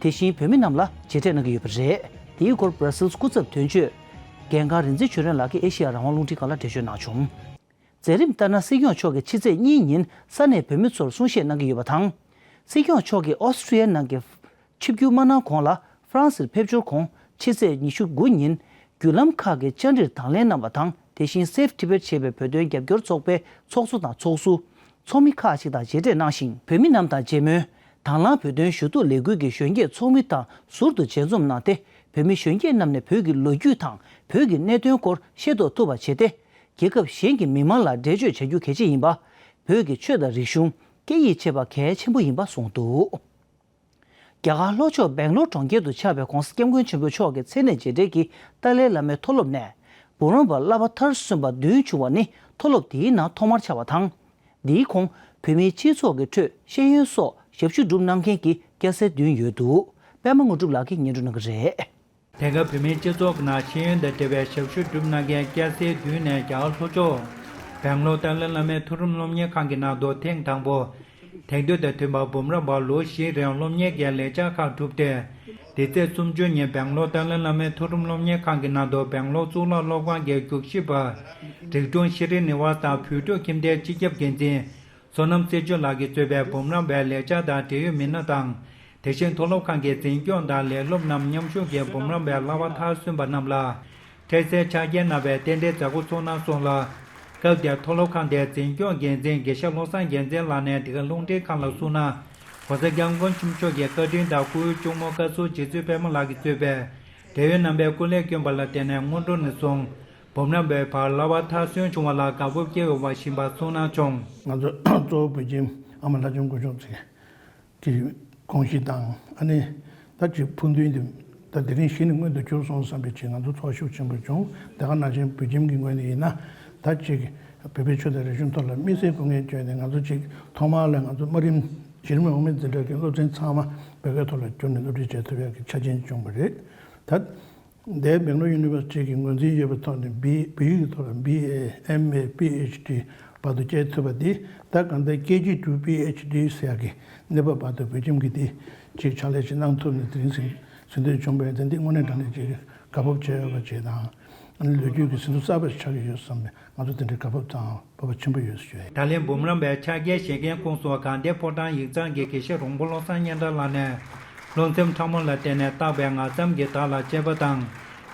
དེ་བཞིན་བོད་མི་རྣམས་ལ་མཇལ་འཕྲད་གནང་གི་ཡོད་པ་རེད། དེའི་སྐོར་བྷར་སིལ་སྐུ་ཚབ་དོན་གཅོད་རྒན་གར་རིག་འཛིན་ཆོས་སྒྲོན་ལགས་ཀྱིས་ཨེ་ཤེ་ཡ་རང་དབང་རླུང་འཕྲིན་ཁང་ལ་འགྲེལ་བརྗོད་གནང་བྱུང་། མཛད་རིམ་ལྟར་ན་སྲིད་སྐྱོང་མཆོག་གིས་ཕྱི་ཚེས་གཉིས་ཉིན་ས་གནས་བོད་མི་ཚོར་གསུང་བཤད་གནང་གི་ཡོད་པ་དང་། སྲིད་སྐྱོང་མཆོག་གིས་ཨོ་སི་ཀྲི་ཡ་ནང་གི་ཆིབས་བསྒྱུར་མ་གནང་གོང་ལ་ཧྥ་རན་སིར་ཕེབས་འབྱོར་གོང་ཕྱི་ཚེས་ཉི་ཤུ་དགུ་ཉིན་བརྒྱུད་ལམ་ཁག་གི་བཅར་འདྲིར་དང་ལེན་གནང་བ་དང་། དེ་བཞིན་Save Tibet ཞེས་པའི་བོད་དོན་རྒྱབ་སྐྱོར་ཚོགས་པའི་ཚོགས་གཙོ་དང་ཚོགས་ཟུར། ཚོགས་མི་ཁག་ཅིག་དང་མཇལ་འཕྲད་གནང་ཞིང་། བོད་མི་རྣམས་དང་མཇལ་མོལ། དང་བླངས་བོད་དོན་ཞུ་གཏུག་ལས་འགུལ་གྱི་གཞོན་སྐྱེས་ཚོགས་མི་དང་ཟུར་དུ་མཇལ་འཛོམས་གནང་སྟེ། བོད་མི་གཞོན་སྐྱེས་རྣམས་ནས་བོད་ཀྱི་ལོ་རྒྱུས་དང་བོད་ཀྱི་གནད་དོན་སྐོར་ཤེས་རྟོགས་ཐུབ་པ་བྱས་ཏེ། རྒྱལ་ཁབ་གཞན་གྱི་མི་མང་ལ་འགྲེལ་བརྗོད་བྱ་རྒྱུ་གལ་ཆེ་ཡིན་པ། བོད་ཀྱི་ཆོས་དང་རིག་གཞུང་། སྐད་ཡིག་བཅས་པ་གལ་ཆེན་པོ་ཡིན་པ་གསུངས་འདུག་རྒྱ་གར་ལྷོ་ཕྱོགས་སྦེང་ལོར་གྲོང་ཁྱེར་དུ་ཆགས་པའི་༧གོང་ས་༧སྐྱབས་མགོན་ཆེན་པོ་མཆོག་གི་མཚན་གནས་རྗེས་དྲན་གྱི་ཏཱ་ལའི་བླ་མའི་མཐོ་སློབ་ནས་འབུམ་རམས་པ་བསླབ་པ་མཐར་སོན་པ་བདུན་བྱུང་བ་ནི་མཐོ་སློབ་དེའི་ནང་ཐོག་མར་ཆགས་པ་དང་། འདིའི་གོང་བོད་མིའི་སྤྱི་ཚོགས་ཀྱི་ཁྲོད་ཤེས་ཡོན་སོགས་ཞབས་ཞུ་བསྒྲུབས་གནང་མཁན་གྱི་སྐྱ་སེར་བདུན་ཡོད་འདུག་པད་མ་དངོས་གྲུབ་ལགས་ཀྱིས་སྙན་སྒྲོན་གནང་གི་རེད། དེང་སྐབས་བོད་མིའི་སྤྱི་ཚོགས་ཀྱི་ནང་ཤེས་ཡོན་དང་འབྲེལ་བའི་ཞབས་ཞུ་བསྒྲུབས་གནང་མཁན་སྐྱ་སེར་བདུན་ནས་རྒྱ་གར་ལྷོ་ཕྱོགས་སྦེང་ལོར་ཏཱ་ལའི་བླ་མའི་མཐོ་རིམ་སློབ་གཉེར་ཁང་གི་ནང་དུ་ཐེངས་དང་པོ་དེང་དུས་དང་མཐུན་པར་འབུམ་རམས་པ་ལོ་བཞིའི་རིང་སློབ་གཉེར་གྱི་ལས་འཆར་ཁག་བསྒྲུབས་ཏེ། འདི་ཚེས་སུམ་ཅུ་ཉིན་སྦེང་ལོར་ཏཱ་ལའི་བླ་མའི་མཐོ་རིམ་སློབ་གཉེར་ཁང་གི་ནང་དུ་སྦེང་ལོར་གཙུག་ལག་སློབ་ཁང་གི་རྒྱུགས་གཞིབ་པ། རིག་དྲུང་ཤྲི་ནི་ཝཱ་ས་དང་བོད་ཕྲུག་ཁྱིམ་སྡེའི་སྤྱི་ཁྱབ་འགན་འཛིན། བསོད་ནམས་རྩེ་ཆོས་ལགས་ཀྱིས་གཙོས་པའི་འབུམ་རམས་པའི་ལས་འཆར་དང་འབྲེལ་ཡོད་མི་སྣ་དང་། དེ་བཞིན་མཐོ་སློབ་ཁང་གི་འཛིན་སྐྱོང་དང་ལས་སློབ་རྣམས་མཉམ་ཞུགས་ཀྱིས་འབུམ་རམས་པའི་བསླབ་པ་མཐར་སོན་པ་རྣམས་ལ་འཕྲལ་སེལ་ཕྱག་འཁྱེར་གནང་བའི་རྟེན་འབྲེལ་མཛད་སྒོ་ཚོགས་གནང་སོང་ལ། སྐབས་དེར་མཐོ་སློབ་ཁང་དེའི་འཛིན་སྐྱོང་འགན་འཛིན་དགེ་བཤེས་བློ་བཟང་རྒྱལ་མཚན་ལགས་ནས་འདི་ག་རླུང་འཕྲིན་ཁང་ལ་གསུངས་ན། ༸གོང་ས་༸སྐྱབས་མགོན་ཆེན་པོ་མཆོག་གི་བཀའ་དྲིན་དང་སྐུའི་གཅུང་མོ་བཀའ་ཟུར་རྗེ་བཙུན་པད་མ་ལགས་ཀྱིས་གཙོས་པའི་འབྲེལ་ཡོད་རྣམ་པས་སྐུ་ལས་བསྐྱོན་པ་ལ་བརྟེན་ནས་སྔོན་འགྲོ་ནས་བཟུང་འབུམ་རམས་པའི་བར་བསླབ་པ་མཐར་སོན་བྱུང་བ་ལ་དགའ་སྤོབས་སྐྱེ་ཡོད་པ་ཞིག་ཡིན་པ་གསུངས་གནང་བྱུང་། ང་ཚོ་གཙོ་བོ་བོད་ཁྱིམ་ཨ་མ་ལྷ་ལྕམ་སྐུ་ཞབས་ཚེ་གི་ དགོངས་གཞི་དང་ཨ་ནི་ད་ཅིག་ཕུགས་འདུན་དེ་ད་དེ་རིང་གཞི་ནས་མངོན་དུ་གྱུར་སོང་བསམ་པའི་ཅིག་ང་ཚོ་ཚོར་བ་ཤུགས་ཆེན་པོ་བྱུང་། དེ་ག་ནང་བཞིན་བོད་ཁྱིམ་གྱི་ངོས་ནས་ཡིན་ན་ད་ཅིག་བོད་པའི་ཆོས་དང་རིག་གཞུང་ཐོག་ལ་དམིགས་བསལ་དགོས་ངེས་བརྗོད་ནས་ང་ཚོ་ཅིག་ཐོག་མར་ལ་ང་ཚོ་དམའ་རིམ་གཞི་རིམ་འོག་མའི་འཛིན་གྲྭ་གི་སློབ་ཚན་ཚང་མ་བོད་སྐད་ཐོག་ལ་བསྒྱུར་ནས་སློབ་ཁྲིད་བྱེད་ཐུབ་ཡག་གི་ཆ་རྐྱེན་བྱུང་བ་རེད། ད། འདས་Bangalore University གི་ངོས་འཛིན་ཡོད་པའི་ཐོག་ནས་བི་བོད་ཡིག་གི་ཐོག་ལ་B A, M A, P H D བར་དུ་བསྐྱལ་ཐུབ་པ་འདི་ད་གང་ལྟར་K G to P H D ཟེར་ཡག་གི་གནས་བབ་བར་དུ་བོད་ཁྱིམ་གྱིས་འདི་ཅིག་ཕྱག་ལས་ཅིག་གནང་ཐུབ་ནས་དེ་རིང་ཟིན་ཟིན་འདོད་བྱུང་བས་དེ་འདི་དངོས་གནས་དྲང་གནས་ཅིག་དགའ་སྤོབས་བྱེད་འོས་པ་ཅིག་དང་ཨ་ནི་ལོ་རྒྱུས་ཀྱི་ཟིན་ཐོ་གསར་པ་ཞིག་ཆགས་ཀྱི་ཡོད་བསམ་ནས་ང་ཚོ་དེ་འདྲའི་དགའ་སྤོབས་དང་སྤོབས་པ་ཆེན་པོ་ཡོད་ཞུ་ཡ་ཡིན། ད་ལན་འབུམ་རམས་པའི་ཕྱག་འཁྱེར་བཞེས་མཁན་ཁོངས་སུ་དགའ་ལྡན་ཕོ་བྲང་ཡིག་ཚང་གི་དགེ་བཤེས་རོང་པོ་བློ་བཟང་སྙན་གྲགས་ལགས་ནས། སློབ་ཚན་ཕྲ་མོ་ལ་བརྟེན་ནས་བཏགས་པའི་ངག་ཙམ་གྱི་བརྡ་ལ་དཔྱད་པ་དང་།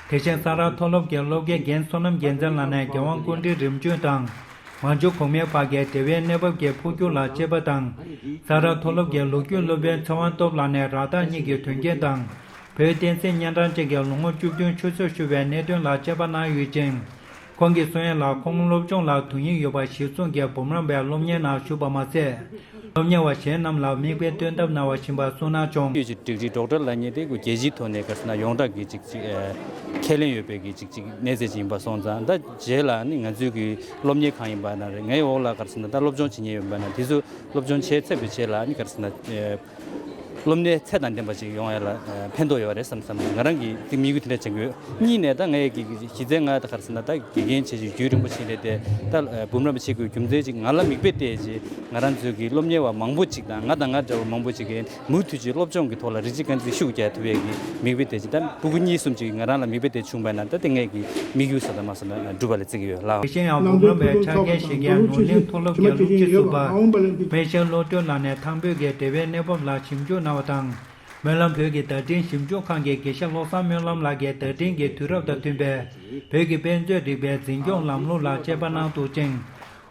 དེ་བཞིན་ས་རཱ་མཐོ་སློབ་ཀྱི་སློབ་དགེ་རྒན་བསོད་ནམས་རྒྱལ་མཚན་ལགས་ནས་རྒྱལ་དབང་སྐུ་ཕྲེང་རིམ་བྱོན་དང་། མང་ཇོ་གོང་མའི་བར་གྱི་འབྲེལ་བའི་གནས་བབ་ཀྱི་འཕོ་འགྱུར་ལ་དཔྱད་པ་དང་། ས་རཱ་མཐོ་སློབ་ཀྱི་ལོ་རྒྱུས་སློབ་དཔོན་ཚེ་དབང་སྟོབས་ལགས་ནས་ར་སྟག་གཉིས་ཀྱི་དོན་རྐྱེན་དང་། བོད་བསྟན་སྲིད་གཉན་འཕྲང་ཅན་གྱི་ལོ་ངོ་བཅུ་བདུན་ཆུད་ཟོས་ཤོར་བའི་གནད་དོན་ལ་དཔྱད་པ་གནང་ཡོད་ཅིང་། ཁོང་གིས་གསུང་ཡ་ལ་ཁོང་སློབ་སྦྱོང་ལ་དོན་སྙིང་ཡོད་པ་གཞིར་བཟུང་གིས་འབུམ་རམས་པའི་སློབ་གཉེར་ནང་ཞུགས་པ་མ་ཟད། སློབ་གཉེར་བ་གཞན་རྣམས་ལ་མིག་དཔེ་སྟོན་ཐབས་གནང་བ་བཞིན་པ་གསུངས་གནང་བྱུང་། ཡོད་ཀྱི་ཌིག་རི་ཌོག་ཊར་ལབ་མཁན་དེ་ཁོ་རྒྱལ་སྤྱིའི་ཐོག་ནས་ག་རེ་ཟེར་ན་ཡོངས་གྲགས་ཀྱི་ཅིག་ཅིག་ཨ། ཁས་ལེན་ཡོད་པའི་གི་ཅིག་ཅིག་གནས་ཚད་ཅིག་ཡིན་པ་སོང་ཙང་ད་རྗེས་ལ་ནི་ང་ཚོའི་གི་སློབ་གཉེར་ཁང་ཡིན་པ་ན་རེད། ངའི་འོག་ལ་ག་རེ་ཟེར་ན་ད་སློབ་སྦྱོང་བྱེད་མཁན་ཡོད་པ་ན་དེ་ཚོ་སློབ་སྦྱོང་བྱས་ཚར་བའི་རྗེས་ལ་ནི་ག་རེ་ཟེར་ན་ཨ། སློབ་གཉེར་ཚད་དང་ལྡན་པ་ཅིག་ཡོང་ཡ་ལ་ཕན་ཐོགས་ཡོད་རེད་བསམ་བསམ་ང་རང་གི་དམིགས་ཡུལ་དེ་འདྲ་བྱེད་དགོས། གཉིས་ནས་ད་ངའི་གི་གཞི་རྩའི་ང་ད་ག་རེ་ཟེར་ན་ད་དགེ་རྒན་བྱས་ཤིང་རྒྱུན་རིང་པོ་ཕྱིན་རེད་དེ་ད་འབུམ་རམས་པ་བྱེད་དགོས་རྒྱུ་མཚན་ཅིག་ང་ལ་མིག་དཔེ་བལྟས་ཅིག་ང་རང་ཚོའི་གི་སློབ་གཉེར་བ་མང་པོ་ཅིག་དང་ང་དང་ང་འདྲ་བ་མང་པོ་ཅིག་གིས་མུ་མཐུད་ཀྱི་སློབ་སྦྱོང་གི་ཐོག་ལ་རིགས་གཅིག་རྐང་གཅིག་ཤུགས་རྒྱག་ཐུབ་ཡས་ཀྱི་མིག་དཔེ་དེ་ཅིག་ད་ཕྲུ་གུ་གཉིས་གསུམ་ཅིག་ང་རང་ལ་མིག་དཔེ་དེ་བྱུང་བ་ན་ད་དེ་ངས་ཀྱི་དམིགས་ཡུལ་ས་དང་མ་ས་ན་འགྲུབ་པ་ལ་བརྩི་གི་ཡོད་ལགས། དེ་བཞིན་ཡང་འབུམ་རམས་པའི་ཕྱག་འཁྱེར་བཞེས་མཁན་ནོར་གླིང་མཐོ་སློབ་ཀྱི་སློབ་སྤྱི་ཟུར་པ་དཔལ་ཞལ་བློ་གྲོས་ལགས་ནས་ཐང་བོད་ཀྱི་འབྲེལ་བའི་གནས་བབ་ལ་ཞིབ་འཇུག་གནང་བ་དང་། སྨོན་ལམ་བོད་ཀྱི་བརྡ་འཕྲིན་ཞིབ་འཇུག་ཁང་གི་དགེ་བཤེས་བློ་བཟང་སྨོན་ལམ་ལགས་ཀྱིས་བརྡ་འཕྲིན་གྱི་དུས་རབས་དང་མཐུན་པའི་བོད་ཀྱི་དཔེ་མཛོད་རིག་པའི་འཛིན་སྐྱོང་ལམ་ལུགས་ལ་དཔྱད་པ་གནང་འདུག་ཅིང་།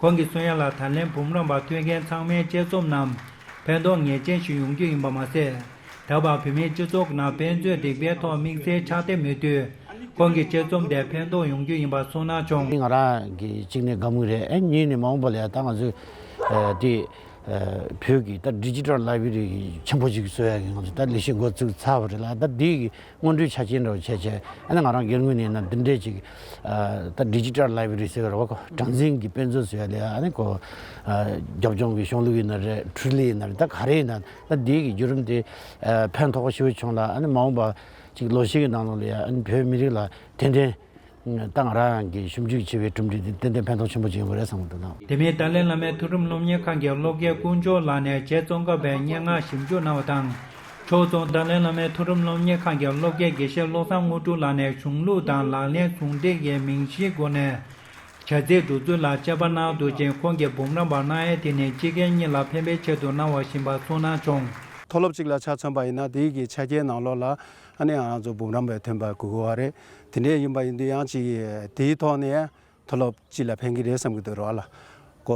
ཁོང་གིས་གསུང་ཡ་ལ་ད་ལན་འབུམ་རམས་པ་ཐོན་མཁན་ཚང་མའི་དཔྱད་རྩོམ་རྣམས་ཕན་ཐོགས་ངེས་ཅན་ཞིག་ཡོང་རྒྱུ་ཡིན་པ་མ་ཟད། ད་བར་བོད་མིའི་སྤྱི་ཚོགས་ནང་དཔེ་མཛོད་རིག་པའི་ཐོག་དམིགས་བསལ་ཕྱག་དེབ་མེད་དུས། ཁོང་གི་དཔྱད་རྩོམ་དེ་ཕན་ཐོགས་ཡོང་རྒྱུ་ཡིན་པ་གསུངས་གནང་བྱུང་། ང་རང་གིས་གཅིག་ནས་དགའ་མོས་རེད། ཨ་གཉིས་ནས་མ་འོངས་པ་ལ་ཡང་ད་ང་ཚོས་དེ་བོད་ཀྱི་ད་ཌི་ཇི་ཊལ་ལའི་བྷྲ་རི་ཆེན་པོ་ཅིག་བཟོ་ཡག་གི་ང་ཚོ་ད་ལས་གཞི་འགོ་བཙུགས་ཚར་བ་རེད་ལ། ད་འདི་གི་སྔོན་འགྲོའི་ཆ་རྐྱེན་འདྲ་བོ་བྱས་བྱས་ཨ་ནི་ང་རང་སྒེར་ངོས་ནས་ཡིན་ན་འདི་འདྲས་ཅིག་ད་ཌི་ཇི་ཊལ་ལའི་བྷྲ་རི་ཟེར་བ་རེད་བ། གྲངས་འཛིན་གྱི་དཔེ་མཛོད་བཟོ་ཡག་ལ་ཨ་ནི་ཁོ་རྒྱབ་ལྗོངས་ཀྱི་གཞུང་ལུགས་ཡིན་ན་རེད། འཕྲུལ་ལས་ཡིན་ན་རེད། ད་ག་རེ་ཡིན་ན་ད་འདི་གི་བརྒྱུད་རིམ་དེ་ཕན་ཐོགས་པ་ཞེ་པོ་བྱུང་ལ། ཨ་ནི་མ་འོངས་པ་ཅིག་ལོ་ཤས་ཀྱི་ནང་ལོགས་ལ་ཡང་ཨ་ནི་བོད་མི་རིགས་ལ་ཏན་ཏན་ད་ང་རང་གི་ཞིབ་འཇུག་བྱེད་པའི་གྲུབ་འབྲས་དེ་ཏན་ཏན་ཕན་ཐོགས་ཆེན་པོ་ཅིག་ཡོང་གི་རེད་བསམ་གྱི་འདུག་ལགས། དེ་མིན་ཏཱ་ལའི་བླ་མའི་མཐོ་རིམ་སློབ་གཉེར་ཁང་གི་སློབ་དགེ་དཀོན་མཆོག་ལགས་ནས་རྗེ་ཙོང་ཁ་པའི་སྙན་ངག་ཞིབ་འཇུག་གནང་བ་དང་། ཕྱོགས་མཚུངས་ཏཱ་ལའི་བླ་མའི་མཐོ་རིམ་སློབ་གཉེར་ཁང་གི་སློབ་དགེ་དགེ་བཤེས་བློ་བཟང་དངོས་གྲུབ་ལགས་ནས་གཞུང་ལུགས་དང་ལག་ལེན་ཟུང་འབྲེལ་གྱི་མིང་གཞིའི་སྒོ་ནས་བྱ་ཚིག་སྒྲུབ་ཚུལ་ལ་དཔྱད་པ་གནང་འདུག་ཅིང་། ཁོང་གིས་འབུམ་རམས་པར་གནང་ཡས་དེ་ནི་སྤྱི་སྒེར་གཉིས་ལ་ཕན་པའི་ཆེད་དུ་གནང་བ་བཞིན་པ་གསུངས་གནང་བྱུང་། མཐོ་སློབ་གཅིག་ལ་ཆ་མཚོན་པ་ཡིན་ན་དེའི་གི་ཆ་རྐྱེན་ནང་ལོགས་ལ་ཨ་ནི་ང་རང་ཚོ་འབུམ་རམས་པའི་ཐོན་པ་དགོས་ཀྱི་ཡོད་རེད། དེ་འདྲས་ཡིན་པ་ཡིན་དུས་ཡང་ཅིག་དེའི་ཐོག་ནས་མཐོ་སློབ་སྤྱི་ལ་ཕན་གྱི་རེད་བསམ་གྱི་འདུག་རོགས་ལ། ཀོ་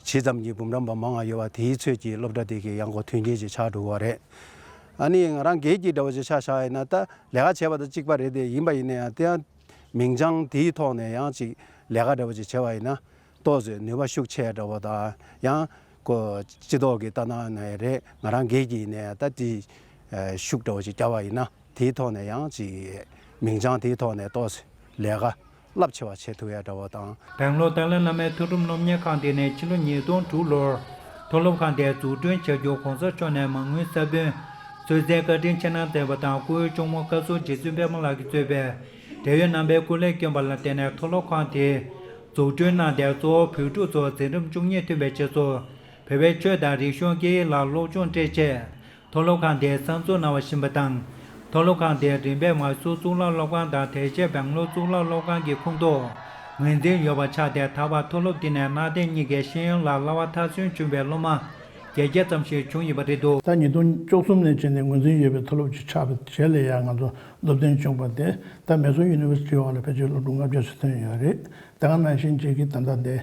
ཇི་ཙམ་གྱི་འབུམ་རམས་པ་མང་བ་ཡོད་པ་དེའི་ཚོད་ཀྱི་སློབ་གྲྭ་དེ་གའི་ཡང་གོ་མཐུན་རྐྱེན་ཅིག་ཆགས་འགྲོ་གི་ཡོད་རེད། ཨ་ནི་ང་རང་སྒེར་གྱི་འདྲ་བོ་ཅིག་ཆ་བཞག་ཡིན་ན་ད་ལས་ཀ་བྱས་པ་དང་གཅིག་པ་རེད་དེ། ཡིན་པ་ཡིན་ན་ཡང་དེ་ཡང་མིང་བྱང་དེའི་ཐོག་ནས་ཡང་ཅིག་ལས་ཀ་འདྲ་བོ་ཅིག་བྱས་པ་ཡིན་ན་ཏོག་ཙམ་ནུས་པ་ཤུགས་ཆེ་འདྲ་བོ་དང་ཡང་ཀོ་སྤྱི་ཚོགས་ཀྱི་ལྟ་ན་ནས་རེད། ང་རང་སྒེར་གྱི་ནས་ད་དེ་ཤུགས་འདྲ་བོ་ཅིག་བརྒྱབ་པ་ཡིན་ན་དེའི་ཐོག་ནས་ཡང་ཅིག་མིང་བྱང་དེའི་ཐོག་ནས་ཏོག་ཙམ་ལས་ཀ་རླབས་ཆེ་བ་བྱེད་ཐུབ་ཡ་འདྲ་བོ་དང་། སྦེང་ལོར་ཏཱ་ལའི་བླ་མའི་མཐོ་རིམ་སློབ་གཉེར་ཁང་དེ་ནས་ཕྱི་ལོ་ཉིས་སྟོང་དྲུག་ལོར་མཐོ་སློབ་ཁང་དེ་འཛུགས་སྐྲུན་བྱ་རྒྱུ་གོང་ས་མཆོག་ནས་མ་དངུལ་ས་བོན་གསོལ་སྩལ་བཀའ་དྲིན་ཆེ་གནང་མཛད་པ་དང་། སྐུའི་གཅུང་མོ་བཀའ་ཟུར་རྗེ་བཙུན་པད་མ་ལགས་ཀྱིས་གཙོས་པའི་འབྲེལ་ཡོད་རྣམ་པས་སྐུ་ལས་བསྐྱོན་པ་ལ་བརྟེན་ནས་མཐོ་སློབ་ཁང་དེ་འཛུགས་སྐྲུན་གནང་སྟེ། གཙོ་བོ་བོད་ཕྲུག་ཚོ་འཛིན་རིམ་བཅུ་གཉིས་ཐོན་པའི་རྗེས་སུ་བོད་པའི་ཆོས་དང་རིག་གཞུང་སྐད་ཡིག་ལ་སློབ་སྦྱོང་སྤྲད་ཆེད། མཐོ་སློབ་ཁང་དེ་གསར་འཛུགས་གནང་བ་བཞིན་པ་དང་། མཐོ་སློབ་ཁང་དེ་རིམ་པས་མའི་སོར་གཙུག་ལག་སློབ་ཁང་དང་དེ་རྗེས་སྦེང་ལོར་གཙུག་ལག་སློབ་ཁང་གི་ཁོངས་གཏོགས་ངོས་འཛིན་ཡོད་པ་ཆགས་ཏེ། ད་བར་མཐོ་སློབ་དེ་ནས་གནའ་དེང་གཉིས་ཀའི་ཤེས་ཡོན་ལ་བསླབ་པ་མཐར་སོན་བྱུང་བའི་སློབ་མ་བརྒྱད་བརྒྱ་ཙམ་ཞིག་བྱུང་ཡོད་པ་རེད་འདུག་ད་ཉིས་སྟོང་བཅུ་གསུམ་ནས་བྱས་ནས་ངོས་འཛིན་ཡོད་པའི་མཐོ་སློབ་ཅིག་ཆགས་པའི་རྗེས་ལ་ཡང་ང་ཚོ་སློབ་ཐོན་བྱུང་བ་དེ་ད་མེ་སོར་ཡུ་ནི་ཝར་སི་ཊི་འོག་ལ་ཕལ་ཆེར་སློབ་ཕྲུག་ལྔ་བརྒྱ་ཙམ་ཐོན་ཡོད་རེད། དེ་ག་ནང་བཞིན་བྱེད་ཀྱི་ད་ལྟ་འདི་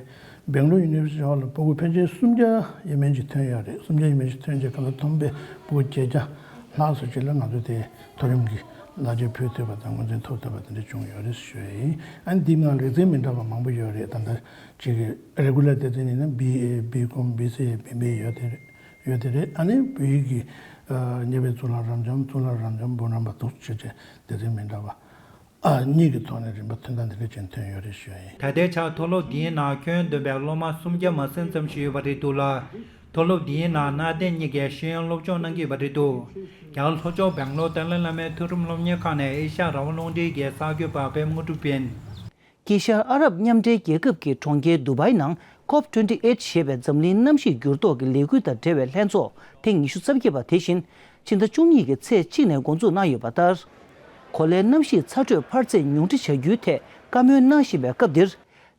སྦེང་ལོར་ཡུ་ནི་ཝར་སི་ཊི་འོག་ལ་ཕྲུ་གུ་ཕལ་ཆེར་སུམ་བརྒྱ་ཡས་མས་ཅིག་ཐོན་ཡོད་རེད། སུམ་བརྒྱ་ཡས་མས་ཅིག་ཐོན་རྗེས་གང་ལྟར་ཐོན་པའི་ཕྲུ་གུ་བརྒྱད་བརྒྱ་ལྷག་ཙམ་ཅིག་ལ་ང་ཚོས་དེ་མཐོ་རིམ་གྱི་ལག་འཁྱེར་ཕུལ་ཐུབ་པ་དང་ངོས་འཛིན་ཐོབ་ཐུབ་པ་དེ་འདྲ་བྱུང་ཡོད་རེད་ཞུ་ཡ་ཡིན། ཨ་ནི་འདིའི་ནང་ལེགས་ཚན་མི་འདྲ་བ་མང་པོ་ཡོད་རེད། ད་ལྟ་ཅིག་རེ་གུ་ལར་སྡེ་ཚན་ཡིན་ན་བི་ཨེ། བི་ཀོམ། བི་སི་ཨེ། བི་བི་ཡོད་དེ་རེད། ཡོད་དེ་རེད། ཨ་ནི་བོད་ཡིག་གི་ ཨ། གཉིས་པའི་གཙུག་ལག་རབ་འབྱམས། གཙུག་ལག་རབ་འབྱམས་བུ་རམ་པ་འདུག་ཅེས་བྱས་དེ་རིང་མི་འདྲ་བ། ཨ། གཉིས་ཀྱི་ཐོག་ནས་རིམ་པ་ཐོན་སྟངས་འདི་འདྲ་ཅན་ཐོན་ཡོད་རེད་ཞུ་ཡ་ཡིན། ད་ལྟའི་ཆར་མཐོ་སློབ་འདིའི་ནང་ཁྱོན་བསྡོམས་པའི་སློབ་མ་སུམ་བརྒྱ་མ་ཟིན་ཙམ་ཞིག་ཡོད་པ་རེད་འདུག་ལ། མཐོ་སློབ་འདིའི་ནང་གནའ་དེང་གཉིས་ཀའི་ཤེས་ཡོན་སློབ་སྦྱོང་གནང་གི་ཡོད་པ་རེད་འདུག་རྒྱ་གར་ལྷོ་ཕྱོགས་སྦེང་ལོར་ཏཱ་ལའི་བླ་མའི་མཐོ་རིམ་སློབ་གཉེར་ཁང་ནས་ཨེ་ཤ་ཡ་རང་དབང་རླུང་འཕྲིན་གྱི་གསར་འགོད་པ་པད་མ་དངོས་གྲུབ་ཡིན། དཀྱིལ་ཤར་ཨ་རབ་མཉམ་འབྲེལ་རྒྱལ་ཁབ་ཀྱི་གྲོང་ཁྱེར་དུ་བའི་ནང་ཀོབ་ཊུ་ཝེན་ཊི་ཨེཊ་ཞེས་པའི་འཛམ་གླིང་གནམ་གཤིས་འགྱུར་ལྡོག་གི་ལས་འགུལ་དང་འབྲེལ་བའི་ལྷན་ཚོགས་ཐེངས་ཉི་ཤུ་རྩ་བརྒྱད་པ་དེ་བཞིན་ཕྱི་ཟླ་བཅུ་གཉིས་ཀྱི་ཚེས་གཅིག་ནས་འགོ་འཛུགས་གནང་ཡོད་པ་ལྟར། གོ་ལའི་གནམ་གཤིས་ཚ་དྲོད་འཕར་ཚད་ཉུང་འཕྲི་བྱ་རྒྱུའི་ཐད་བཀའ་མོལ་གནང་བཞིན་པའི་སྐབས་འདིར།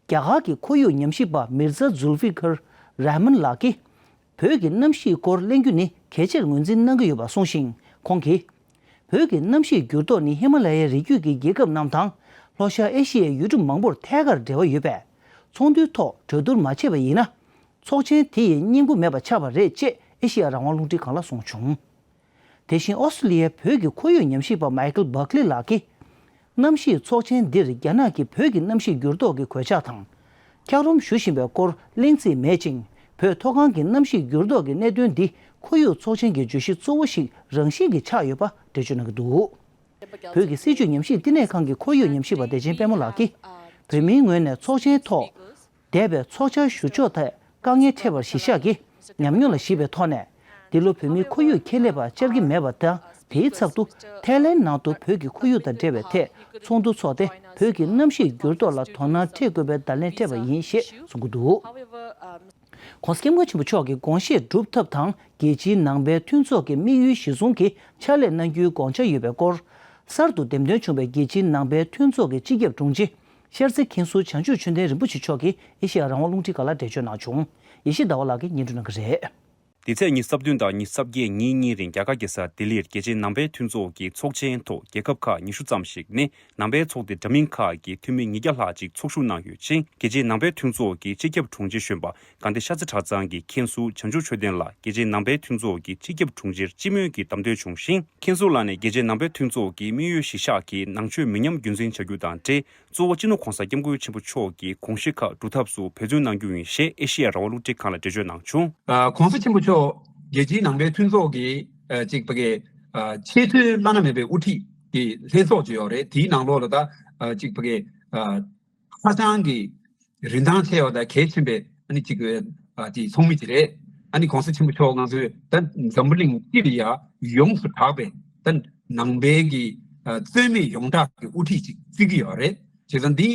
རྒྱ་གར་གྱི་ཁོར་ཡུག་ཉམས་ཞིབ་པ་མིར་ཛ་ཛུལ་ཧྥི་ཁར་རཱ་མན་ལགས་ཀྱིས། བོད་ཀྱི་གནམ་གཤིས་སྐོར་གླེང་རྒྱུ་ནི་གལ་ཆེར་ངོས་འཛིན་གནང་གི་ཡོད་པ་གསུངས་ཤིང་། ཁོང་གིས། བོད་ཀྱི་གནམ་གཤིས་འགྱུར་ལྡོག་ནི་ཧི་མ་ལ་ཡའི་རི་རྒྱུད་ཀྱི་རྒྱལ་ཁབ་རྣམས་དང་། ལྷོ་ཤར་ཨེ་ཤི་ཡའི་ཡུལ་གྲུ་མང་པོར་ཐད་ཀར་འབྲེལ་བ་ཡོད་པས། ཚོགས་འདུའི་ཐོག་གྲོས་བསྡུར་མ་བྱས་པ་ཡིན་ན། ཚོགས་ཆེན་དེ་ཡི་སྙིང་པོ་མེད་པ་ཆགས་པ་རེད་ཅེས་ཨེ་ཤི་ཡ་རང་དབང་རླུང་འཕྲིན་ཁང་ལ་གསུངས་བྱུང་། དེ་བཞིན་ཨོ་སི་ཀྲི་ལི་ཡའི་བོད་ཀྱི་ཁོར་ཡུག་ཉམས་ཞིབ་པ་མའི་ཀལ་བྷག་ལི་ལགས་ཀྱིས། གནམ་གཤིས་ཚོགས་ཆེན་འདིར་རྒྱ་ནག་གིས་བོད་ཀྱི་གནམ་གཤིས་འགྱུར་ལྡོག་གི་གོད་ཆག་དང་། འཁྱགས་རོམ་ཞུ་བཞིན་པའི་སྐོར་གླེང་རྩིས་མེད་ཅིང་། བོད་མཐོ་སྒང་གི་གནམ་གཤིས་འགྱུར་ལྡོག་གི་གནད་དོན་འདི་ཁོར་ཡུག་ཚོགས་ཆེན་གྱི་བརྗོད་གཞི་གཙོ་བོ་ཞིག་རང་བཞིན་གྱིས་ཆགས་ཡོད་པ་འགྲེལ་བརྗོད་གནང་གི་འདུག་བོད་ཀྱི་སྲིད་བྱུས་ཉམས་ཞིབ་བསྟི་གནས་ཁང་གི་ཁོར་ཡུག་ཉམས་ཞིབ་པ་བདེ་ཆེན་དཔལ་མོ་ལགས་ཀྱིས། བོད་མིའི་ངོས་ནས་ཚོགས་ཆེན་ཐོག་འདས་པའི་ཚོགས་བཅར་ཞུ་ཕྱོགས་ཐད་དཀའ་ངལ་འཕྲད་པར་གཞི་བཞག་གིས་ཉམས་མྱོང་ལ་གཞིགས་པའི་ཐོག་ནས། འདི་ལོ་བོད་མིའི་ཁོར་ཡུག་ཁྱད་ལས་པ་བཅར་གྱི་མེད་པ་དང་། དེའི་ཚབ་ཏུ་ཐའི་ལེན་ནང་དུ་བོད་ཀྱི་ཁོར་ཡུག་དང་འབྲེལ་བའི་ཐད་ཚོགས་འདུ་འཚོགས་ཏེ། བོད་ཀྱི་གནམ་གཤིས་འགྱུར་ལྡོག་ལ་དོ་སྣང་འཕྲད་དགོས་པའི་བརྡ་ལན་སྤྲད་པ་ཡིན་ཞེས་གསུང་གི་འདུག ༸གོང་ས་༸སྐྱབས་མགོན་ཆེན་པོ་མཆོག་གི་དགོངས་བཞེད་སྒྲུབ་ཐབས་དང་། རྒྱལ་སྤྱིའི་ནང་པའི་མཐུན་ཚོགས་ཀྱི་དམིགས་ཡུལ་གཞིར་བཟུང་གིས་ཕྱག་ལས་གནང་རྒྱུའི་དགོངས་འཆར་ཡོད་པའི་སྐོར། གསར་དུ་འདེམས་ཐོན་བྱུང་བའི་རྒྱལ་སྤྱིའི་ནང་པའི་མཐུན་ཚོགས་ཀྱི་སྤྱི་ཁྱབ་དྲུང་ཆེ། ཤར་རྩེ་མཁན་ཟུར་བྱང་ཆུབ་ཆོས་ལྡན་རིན་པོ་ཆེ་མཆོག་གིས་ཨེ་ཤེ་ཡ་རང་དབང་རླུང་འཕྲིན་ཁང་ལ་འགྲེལ་བརྗོད་གནང་བྱུང་། ཡེ་ཤེས་ཟླ་བ་ལགས་ཀྱིས་སྙན་སྒྲོན་གནང་གི་རེད། འདི་ཚེས་ཉི་ཤུ་རྩ་བདུན་དང་ཉི་ཤུ་རྩ་བརྒྱད་ཉིན་གཉིས་རིང་རྒྱ་གར་རྒྱལ་ས་ལྡི་ལིར་རྒྱལ་སྤྱིའི་ནང་པའི་མཐུན་ཚོགས་ཀྱི་ཚོགས་ཆེན་ཐོག་རྒྱལ་ཁབ་ཁག་ཉི་ཤུ་ཙམ་ཞིག་ནས་ནང་པའི་ཚོགས་སྡེ་འདྲ་མིན་ཁག་གི་འཐུས་མི་ཉིས་བརྒྱ་ལྷག་ཅིག་ཚོགས་ཞུགས་གནང་ཡོད་ཅིང་། རྒྱལ་སྤྱིའི་ནང་པའི་མཐུན་ཚོགས་ཀྱི་སྤྱི་ཁྱབ་དྲུང་ཆེ་གཞོན་པ་དགའ་ལྡན་ཤར་རྩེ་གྲྭ་ཚང་གི་མཁན་ཟུར་བྱང་ཆུབ་ཆོས་ལྡན་ལགས་རྒྱལ་སྤྱིའི་ནང་པའི་མཐུན་ཚོགས་ཀྱི་སྤྱི་ཁྱབ་དྲུང་ཆེར་སྤྱི་མོས་ཀྱིས་བདམས་ཐོན་བྱུང་ཞིང་། མཁན་ཟུར་ལགས་ནས་རྒྱལ་སྤྱིའི་ནང་པའི་མཐུན་ཚོགས་ཀྱི་དམིགས་ཡུལ་གཞིར་བཞག་གིས་ནང་ཆོས་མི་ཉམས་རྒྱུན་འཛིན་བྱ་རྒྱུ་དང་འབྲེལ། གཙོ་བོ་སྤྱི་ནོར་༸གོང་ས་༸སྐྱབས་མགོན་ཆེན་པོ་མཆོག་གི་དགོངས་གཞི་ཁག་སྒྲུབ་ཐབས་སུ་འབད་བརྩོན་གནང་རྒྱུ་ཡིན་ཞེས་ཨེ་ཤེ་ཡ་རང་དབང་རླུང་འཕྲིན་ཁང་ལ་འགྲེལ་བརྗོད་གནང་བྱུང་། ཨ། ༸གོང་ས་ཆེན་པོ་མཆོག་རྒྱལ་སྤྱིའི་ནང་པའི་མཐུན་ཚོགས་ཀྱི་ཨ་ཅིག་ཕ་གི་ཨ་ཆེས་མཐོའི་བླ་ན་མེད་པའི་དབུ་ཁྲིད་ཀྱི་ལྷན་ཚོགས་ཅིག་ཡོད་རེད། དེའི་ནང་ལོགས་ལ་ད་ཨ་ཅིག་ཕ་གི་ཨ་ཧ་ཅང་གི་རིན་ཐང་ཆེ་བ་དང་གལ་ཆེན་པའི་ཨ་ནི་ཅིག་ཨ་ཅིག་ཚོགས་མི་ཅིག་རེད། ཨ་ནི་༸གོང་ས་ཆེན་པོ་མཆོག་ང་ཚོའི་ད་འཛམ་བུ་གླིང་སྤྱི་ལ་ཡ་ཡོངས་སུ་གྲགས་པའི་ད་ནང་པའི་གི་ཨ་རྩོད་མེད་ཡོངས་གྲགས་ཀྱི་དབུ་ཁྲིད་ཅིག་བརྩི་གི་ཡོད་རེད། བྱས་ཙང་འདི་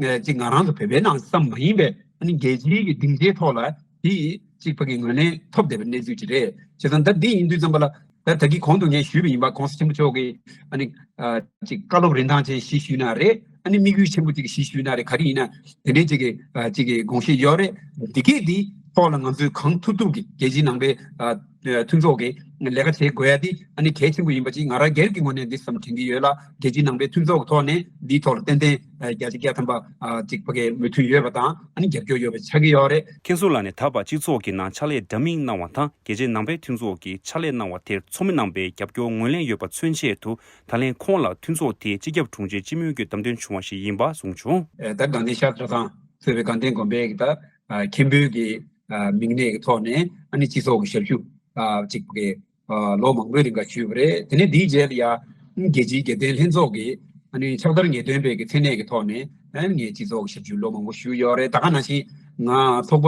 ཨ་ཅིག་ང་རང་ཚོ་བོད་པའི་ནང་ཙམ་མ་ཡིན་པའི་ཨ་ནི་རྒྱལ་སྤྱིའི་གི་སྡིངས་ཆའི་ཐོག་ལ་དེ་ཅིག་ཕ་གི་ངོས་ལེན་ཐོབ་བསྡད་པའི་གནས་ཚུལ་ཅིག་རེད། བྱས་ཙང་ད་འདི་ཡིན་དུས་ཙམ་པ་ལ་ད་ད་གི་གོང་དུ་ངས་ཞུས་པ་ཡིན་པ་༸གོང་ས་ཆེན་པོ་མཆོག་གི་ཨ་ནི་ཨ་ཅིག་བཀའ་སློབ་རིན་ཐང་ཅན་ཞིག་ཞུས་ན་རེད། ཨ་ནི་དམིགས་ཡུལ་ཆེན་པོ་ཅིག་ཞིག་ཞུས་ན་རེད། ག་རེ་ཡིན་ན་དེ་འདྲའི་ཅིག་གི་ཨ་ཅིག་གི་དགོངས་བཞེད་ཡོད་རེད། འདི་གས་འདི་ཐོག་ལ་ང་ཚོས་གང་ཐུབ་ཐུབ་ཀྱི་རྒྱལ་སྤྱིའི་ནང་པའི་ཨ་མཐུན་ཚོགས་ཀྱི་ལས་ཀ་བྱེད་དགོས་ཡ་འདི་ཨ་ནི་གལ་ཆེན་པོ་ཡིན་པ་ཅིག་ང་རང་སྒེར་གྱི་ངོས་ནས་འདི་བསམ་དྲན་གྱི་ཡོད་ལ། རྒྱལ་སྤྱིའི་ནང་པའི་མཐུན་ཚོགས་ཀྱི་ཐོག་ནས་འདིའི་ཐོག་ལ་ཏན་ཏན་ཨ་བརྒྱ་ཆ་བརྒྱ་ཐམ་པ་ཨ་ཅིག་ཕ་གའི་མོས་མཐུན་ཡོད་པ་དང་ཨ་ནི་རྒྱབ་སྐྱོར་ཡོད་པ་ཆགས་ཀྱི་ཡོད་རེད། མཁན་ཟུར་ལགས་ནས་ད་བར་སྤྱི་ཚོགས་ཀྱི་ནང་ཕྱག་ལས་འདྲ་མིན་གནང་བ་དང་། རྒྱལ་སྤྱིའི་ནང་པའི་མཐུན་ཚོགས་ཀྱི་ཕྱག་ལས་གནང་བ་དེར་ཚོགས་མི་རྣམ་པའི་རྒྱབ་སྐྱོར་ངོས་ལེན་ཡོད་པ་མཚོན་ཆེད་དུ། ད་ལན་ཁོང་ལ་མཐུན་ཚོགས་དེའི་སྤྱི་ཁྱབ་དྲུང་ཆེ་སྤྱི་མོས་ཀྱིས་བདམས་ཐོན་བྱུང་བ་ཞིག་ཡིན་པ་གསུངས་བྱུང་། ཨ་ད་དགའ་ལྡན་ཤར་གྲྭ་ཚང་གཙོས་པའི་དགའ་ལྡན་དགོན་པའི་གི་ད་ཨ་མཁན་པོའི་གི་ཨ་མིང་གནས་ཀྱི་ཐོག་ནས་ཨ་ནི་སྤྱི་ཚོགས་ཀྱི་ཞབས་ཞུ་ཨ་གཅིག་པུ་གི་ཨ་ལོ་མང་པོའི་རིང་ག་ཞུས་པ་རེད། དེ་ནས་འདིའི་རྗེས་ལ་ཡ་རྒྱལ་སྤྱིའི་དགེ་ལྡན་ལྷན་ཚོགས་ཀྱི་ཨ་ནི་ཕྱག་བསྟར་ངེས་སྟོན་པའི་གི་མཚན་གནས་ཀྱི་ཐོག་ནས་ཨ་ནི་ངས་སྤྱི་ཚོགས་ཀྱི་ཞབས་ཞུ་ལོ་མང་པོ་ཞུས་ཡོད་རེད། ད་ག་ནང་བཞིན་ང་ཚོགས་པ་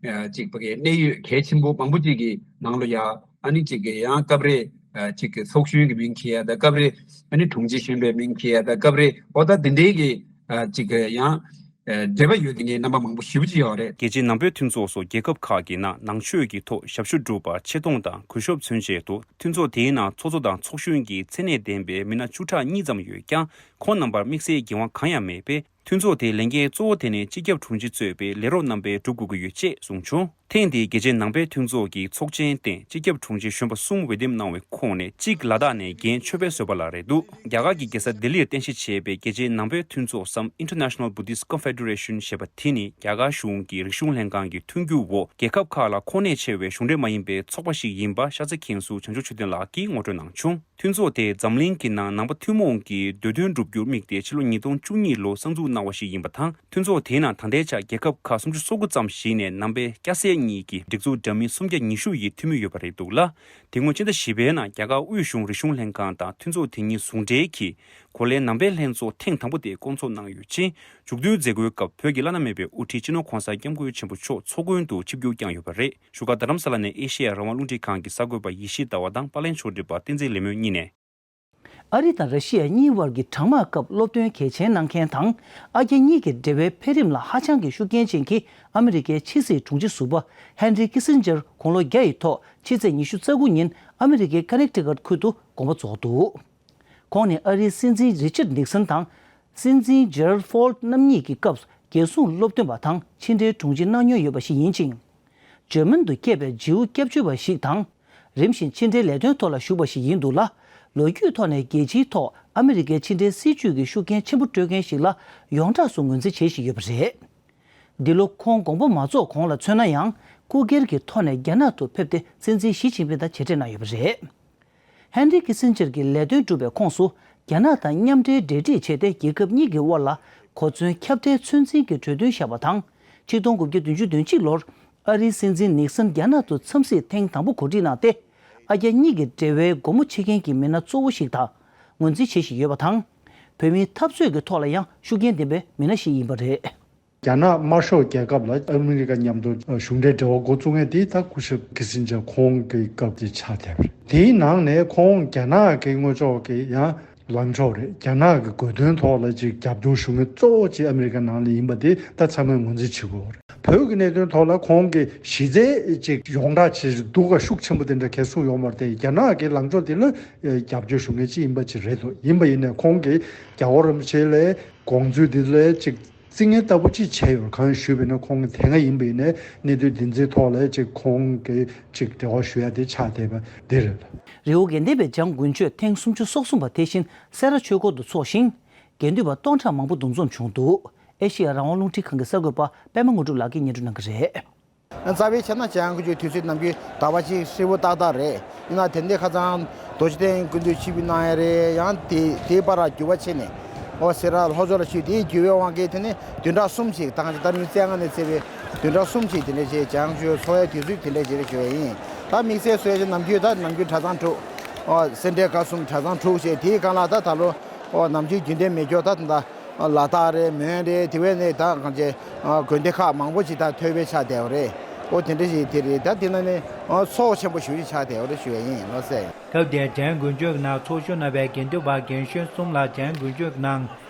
ཨ་གཅིག་པུ་གི་གནད་ཡོད་གལ་ཆེན་པོ་མང་པོ་ཅིག་གི་ནང་ལ་ཡ་ཨ་ནི་གཅིག་གི་ཡང་སྐབས་རེ་ཨ་གཅིག་གི་ཚོགས་གཞོན་གྱི་མིང་འཁྱེར་ཡ་དང་། སྐབས་རེ་ཨ་ནི་དྲུང་ཆེ་གཞོན་པའི་མིང་འཁྱེར་ཡ་དང་། སྐབས་རེ་ཨོ་ད་དེ་འདྲའི་གི་ཨ་གཅིག་གི་ཡང་ཨ་འབྲེལ་བ་ཡོད་དེ་ངས་རྣམ་པ་མང་པོ་ཞེ་པོ་ཅིག་ཡོད་རེད། རྒྱལ་སྤྱིའི་ནང་པའི་མཐུན་ཚོགས་སོགས་རྒྱལ་ཁབ་ཁག་གི་ནང་ནང་ཆོས་ཀྱི་ཐོག་ཞབས་ཞུ་སྒྲུབ་པར་ཆེ་མཐོང་དང་གུས་ཞབས་མཚོན་ཆེད་དུ། མཐུན་ཚོགས་དེའི་ནང་ཚོགས་གཙོ་དང་ཚོགས་གཞོན་གྱི་མཚན་གནས་ལྡན་པའི་མི་སྣ་བཅུ་ཕྲག་གཉིས་ཙམ་ཡོད་ཀྱང་། ཁོང་རྣམ་པར་དམིགས་བསལ་འགན་དབང་གང་ཡང་མེད་པས། མཐུན་ཚོགས་དེའི་ལས་འགན་གཙོ་བོ་དེ་ནི་སྤྱི་ཁྱབ་དྲུང་ཆེ་གཙོས་པའི་ལས་རོགས་རྣམ་པས་སྒྲུབ་དགོས་ཀྱི་ཡོད་ཅེས་གསུངས་བྱུང་། ཐེངས་འདིའི་རྒྱལ་སྤྱིའི་ནང་པའི་མཐུན་ཚོགས་ཀྱི་ཚོགས་ཆེན་སྟེང་སྤྱི་ཁྱབ་དྲུང་ཆེ་གཞོན་པ་གསུམ་འོས་འདེམས་གནང་བའི་ཁོངས་ནས་གཅིག་ལ་དྭགས་ནས་རྒན་ཆོས་འཕེལ་བཟོད་པ་ལགས་རེད་འདུག་རྒྱ་གར་གྱི་རྒྱལ་ས་ལྡི་ལིར་རྟེན་གཞི་བྱས་པའི་རྒྱལ་སྤྱིའི་ནང་པའི་མཐུན་ཚོགས་སམ་International Buddhist Confederation ཞེས་པ་དེ་ནི་རྒྱ་གར་གཞུང་གི་རིག་གཞུང་ལྷན་ཁང་གི་མཐུན་འགྱུར་འོག་རྒྱལ་ཁབ་ཁག་ལ་ཁོངས་གནས་ཆེ་བའི་གཞུང་འབྲེལ་མ་ཡིན་པའི་ཚོགས་པ་ཞིག་ཡིན་པ་ཤར་རྩེ་མཁན་ཟུར་བྱང་ཆུབ་ཆོས་ལྡན་ལགས་ཀྱིས་ངོ་སྤྲོད་གནང་བྱུང་། མཐུན་ཚོགས་དེས་འཛམ་གླིང་གི་ནང་ནང་པ་ཐུན་མོང་གི་འདོད་དོན་བསྒྲུབ་རྒྱུར་དམིགས་ཏེ་ཕྱི་ལོ་ཉིས་སྟོང་བཅུ་གཉིས་ལོར་གསར་འཛུགས་གནང་བ་ཞིག་ཡིན་པ་དང་། མཐུན་ཚོགས་དེའི་ནང་ད་ལྟའི་ཆར་རྒྱལ་ཁབ་ཁག་སུམ་ཅུ་སོ་དགུ་ཙམ་ཞིག་ནས་ནང་པའི་སྐྱ་སེར་ གཉིས་ཀྱི་སྒྲིག་འཛུགས་འདྲ་མིན་སུམ་བརྒྱ་ཉི་ཤུ་ཡི་འཐུས་མི་ཡོད་པ་རེད་འདུག་ལ། དེ་སྔོན་ཕྱི་ཟླ་བཞི་པའི་ནང་རྒྱ་གར་དབུས་གཞུང་རིག་གཞུང་ལྷན་ཁང་དང་མཐུན་ཚོགས་དེ་གཉིས་ཟུང་འབྲེལ་གྱིས་གོ་ལའི་ནང་པའི་ལྷན་ཚོགས་ཐེངས་དང་པོ་དེ་བསྐོང་ཚོགས་གནང་ཡོད་ཅིང་། མཇུག་བསྡུའི་མཛད་སྒོའི་སྐབས་བོད་ཀྱི་བླ་ན་མེད་པའི་དབུ་ཁྲིད་སྤྱི་ནོར་༧གོང་ས་༧སྐྱབས་མགོན་ཆེན་པོ་མཆོག་ཚོགས་མགོན་དུ་ཆིབས་བསྒྱུར་བསྐྱངས་ཡོད་པ་རེད། བཞུགས་སྒར་རྡ་རམ་ས་ལ་ནས་ཨེ་ཤེ་ཡ་རང་དབང་རླུང་འཕྲིན་ཁང་གི་གསར་འགོད་པ་ཡེ་ཤེས་ཟླ་བ་དང་པར་ལེན་ཕྱོགས་སྒྲིག་པ་བསྟན་འཛིན་ལེགས་སྨོན་གཉིས་ནས། ཨ་རི་དང་ར་ཤི་ཡ་གཉིས་དབར་གྱི་གྲང་དམག་སྐབས་སློབ་སྟོན་གལ་ཆེན་གནང་མཁན་དང་། ཨ་རྒྱ་གཉིས་ཀྱི་འབྲེལ་བའི་འཕེལ་རིམ་ལ་ཧ་ཅང་གི་ཤུགས་རྐྱེན་ཅན་གྱི་ཨ་མི་རི་ཀའི་ཕྱི་སྲིད་དྲུང་ཆེ་ཟུར་པ་ཧན་རི་ཁི་སིན་ཇར་དགུང་ལོ་བརྒྱ་ཡི་ཐོག་ཕྱི་ཚེས་ཉི་ཤུ་རྩ་དགུ་ཉིན་ཨ་མི་རི་ཀའི་ཀ་ནེག་ཊི་ཀཊ་ཁུལ་དུ་དགོངས་པ་རྫོགས་འདུག། ཁོང་ནི་ཨ་རིའི་སྲིད་འཛིན་རི་ཅར་ནིག་སན་དང་། སྲིད་འཛིན་ཇེ་རལ་ཧྥོལ་རྣམ་གཉིས་ཀྱི་སྐབས་རྒྱལ་སྲུང་སློབ་སྟོན་པ་དང་ཕྱི་འབྲེལ་དྲུང་ཆེ་གནང་མྱོང་ཡོད་པ་ཞིག་ཡིན་ཅིང་། འཇར་མན་དུ་སྐྱེས་པའི་ཇིའུ་སྐྱབས་བཅོལ་བ་ཞིག་དང་། རིམ་བཞིན་ཕྱི་འབྲེལ་ལས་དོན་ཐོག་ལ་ཞུགས་པ་ཞིག་ཡིན་འདུག་ལ། ལོ་རྒྱུས་ཐོག་ནས་རྒྱལ་སྤྱིའི་ཐོག་ཨ་མི་རི་ཀའི་ཕྱི་འབྲེལ་སྲིད་ཇུས་ཀྱི་ཤུགས་རྐྱེན་ཆེན་པོ་སྤྲོད་མཁན་ཞིག་ལ་ཡོངས་གྲགས་སུ་ངོས་འཛིན་བྱེད་བཞིན་ཡོད་པ་རེད། འདི་ལོ་ཁོང་དགོངས་པ་མ་རྫོགས་གོང་ལ་མཚོན་ན་ཡང་། སྐུ་སྒེར་གྱི་ཐོག་ནས་རྒྱ་ནག་ཏུ་ཕེབས་ཏེ་སྲིད་འཛིན་ཞི་ཅིན་ཕིང་དང་མཇལ་འཕྲད་གནང་ཡོད་པ་རེད། ཧན་རི་ཁི་སིན་ཇར་གྱི་ལས་དོན་བསྒྲུབས་པའི་ཁོངས་སུ། རྒྱ་ནག་དང་མཉམ་འབྲེལ་འབྲེལ་འདྲིས་བྱས་ཏེ། རྒྱལ་ཁབ་གཉིས་ཀྱི་དབར་ལ་གོ་མཚོན་ཁྱབ་གདལ་ཚོད་འཛིན་གྱི་གྲོས་མཐུན་བཞག་པ་དང་། ཆིག་སྟོང་དགུ་བརྒྱ་བདུན་ཅུ་དོན་གཅིག་ལོར་ཨ་རིའི་སྲིད་འཛིན་ནིག་སན་རྒྱ་ནག་ཏུ་འཚམས་གཟིགས་ཐེངས་དང་པོ་གོ་སྒྲིག་གནང་སྟེ། ཨ་རྒྱ་གཉིས་ཀྱི་འབྲེལ་བའི་སྒོ་མོ་ཕྱེ་མཁན་གྱི་མི་སྣ་གཙོ་བོ་ཞིག་དང་ངོས་འཛིན་བྱེད་བཞིན་ཡོད་པ་དང་། བོད་མིའི་འཐབ་རྩོད་ཀྱི་ཐོག་ལ་ཡང་ཤུགས་རྐྱེན་ལྡན་པའི་མི་སྣ་ཞིག་ཡིན་པ་རེད། རྒྱ་ནག་དམར་ཤོག་རྒྱལ་ཁབ་ལ་ཨ་མི་རི་ཀ་མཉམ་དུ་གཞུང་འབྲེལ་འབྲེལ་བ་འགོ་བཙུགས་མཁན་དེ་ད་སྐུ་ཞབས་ཁི་སིན་ཇར་ཁོང་གི་སྐབས་དེ་ཆགས་བསྡད་པ་རེད། དེའི་ནང་ནས་ཁོང་རྒྱ་ནག་གི་དངོས་ཕྱོགས་ཀྱི་ཡང་ལངས་ཕྱོགས་རེད། རྒྱ་ནག་གི་དགོས་དོན་ཐོག་ལ་ཅིག་རྒྱབ་སྐྱོར་ཞུ་མཁན་གཙོ་བོ་ཅིག་ཨ་མི་རི་ཀ་ནང་ལ་ཡིན་པ་དེ་ད་ཚང་མས་ངོས་འཛིན་བྱེད་དགོས་པ་རེད། བོད་ཀྱི་གནད་དོན་ཐོག་ལ་ཁོང་གི་གཞི་རྩའི་ཅིག་ཡོངས་གྲགས་ཆེ་ཞིག་སྡུག་ག་ཤུགས་ཆེན་པོ་དེ་འདྲ་གལ་གསུངས་ཡོད་མ་རེད་དེ། རྒྱ་ནག་གི་ལངས་ཕྱོགས་དེ་ལ་རྒྱབ་སྐྱོར་ཞུ་མཁན་ཅིག་ཡིན་པ་ཅིག་རེད་འདུག། ཡིན་པ་ཡིན་ནའི་ཁོང་གིས་རྒྱལ་བ་རིན་པོ་ཆེ་ལ་དགོངས་ཚུལ་དེ་ལ་ཅིག་རྩིས་ངན་ལྟ་བུ་ཅིག་བྱས་ཡོད། གང་ཞུས་པ་ཡིན་ན་ཁོང་གི་དེ་སྔ་ཡིན་པ་ཡིན་ནའི་གནད་དོན་འདི་ཚོའི་ཐོག་ལ་ཅིག་ཁོང་གིས་ཅིག་འབྲེལ་བ་ཞུ་ཡ་དེ་ཆགས་བསྡད་པ་འདི་རེད། རི་བོ་དགེ་ལྡན་པའི་འཇང་དགུན་ཆོས་ཐེངས་སུམ་ཅུ་སོ་གསུམ་པ་དེ་བཞིན་སེ་ར་ཆོས་འཁོར་དུ་འཚོགས་ཤིང་། དགེ་འདུན་པ་སྟོང་ཕྲག་མང་པོ་འདུ་འཛོམས་བྱུང་འདུག། ཨེ་ཤེ་ཡ་རང་དབང་རླུང་འཕྲིན་ཁང་གི་གསར་འགོད་པ་པད་མ་དངོས་གྲུབ་ལགས་ཀྱིས་སྙན་སྒྲོན་གནང་གི་རེད། རྩ་བའི་ཆ་ནས་འཇང་དགུན་ཆོས་དུས་ཚོད་ནམ་རྒྱུན་ཟླ་བ་གཅིག་ཧྲིལ་པོ་ཏག་ཏག་རེད། ཡིན་ན་དེ་འདྲའི་ཁ་སང་རྡོ་རྗེ་གདན་སྐུ་མདུན་ཆིབས་བསྒྱུར་གནང་ཡ་རེད། ཡང་དེ་དེའི་བར་ལ་འགྱུར་བ་ཕྱིན་ནས་ཨོ་སེ་ར་ལྷོ་ཕྱོགས་ལ་ཆིབས་དེའི་འགྱུར་བའི་དབང་གིས་དེ་ནས་བདུན་ཕྲག་གསུམ་ཞིག་ད་ང་ཚོ་ད་ནི་བཙན་ལྔ་ནས་བརྩིས་པའི་བདུན་ཕྲག་གསུམ་ཞིག་དེ་འདྲ་བྱས་འཇང་དགུན་ཆོས་འཚོགས་ཡ་དུས་ཚོད་དེ་འདྲ་བྱས་རེད་ཞུ་ཡ་ཡིན། ད་དམིགས་བསལ་བཟོས་ཡ་ནམ་རྒྱུན་ད་ནམ་རྒྱུན་གྲྭ་ཚང་དྲུག་ཨོ་སེ་འབྲས་དགའ་གསུམ་གྲྭ་ཚང་དྲུག་བྱས་དེའི་སྒང་ལ་ད་ད་ལོ་ཨོ་ནམ་རྒྱུན་རྒྱུན་ལྡན་མེད་སྐྱོ་ད་ད། ལ་དྭགས་རེད། མོན་རེད། དེ་བས་ནས་ད་གང་ཅི་དགོན་སྡེ་ཁག་མང་པོ་ཅིག་ད་ཐོས་པའི་ཆགས་བསྡད་པ་རེད། ཨོ་དེ་འདྲ་ཞིག་དེ་རེད། ད་དེ་ན་ནི་ཨོ་ཚོགས་ཆེན་པོ་ཞེ་པོ་ཅིག་ཆགས་བསྡད་པ་རེད་ཞུ་ཡ་ཡིན་ལོ་ཟེར། སྐབས་དེར་འཇང་དགུན་ཆོས་ཀྱི་ནང་ཚོགས་ཞུགས་གནང་བའི་དགེ་འདུན་པ་རྒན་གཞོན་གསུམ་ལ་འཇང་དགུན་ཆོས་ཀྱི་ནང་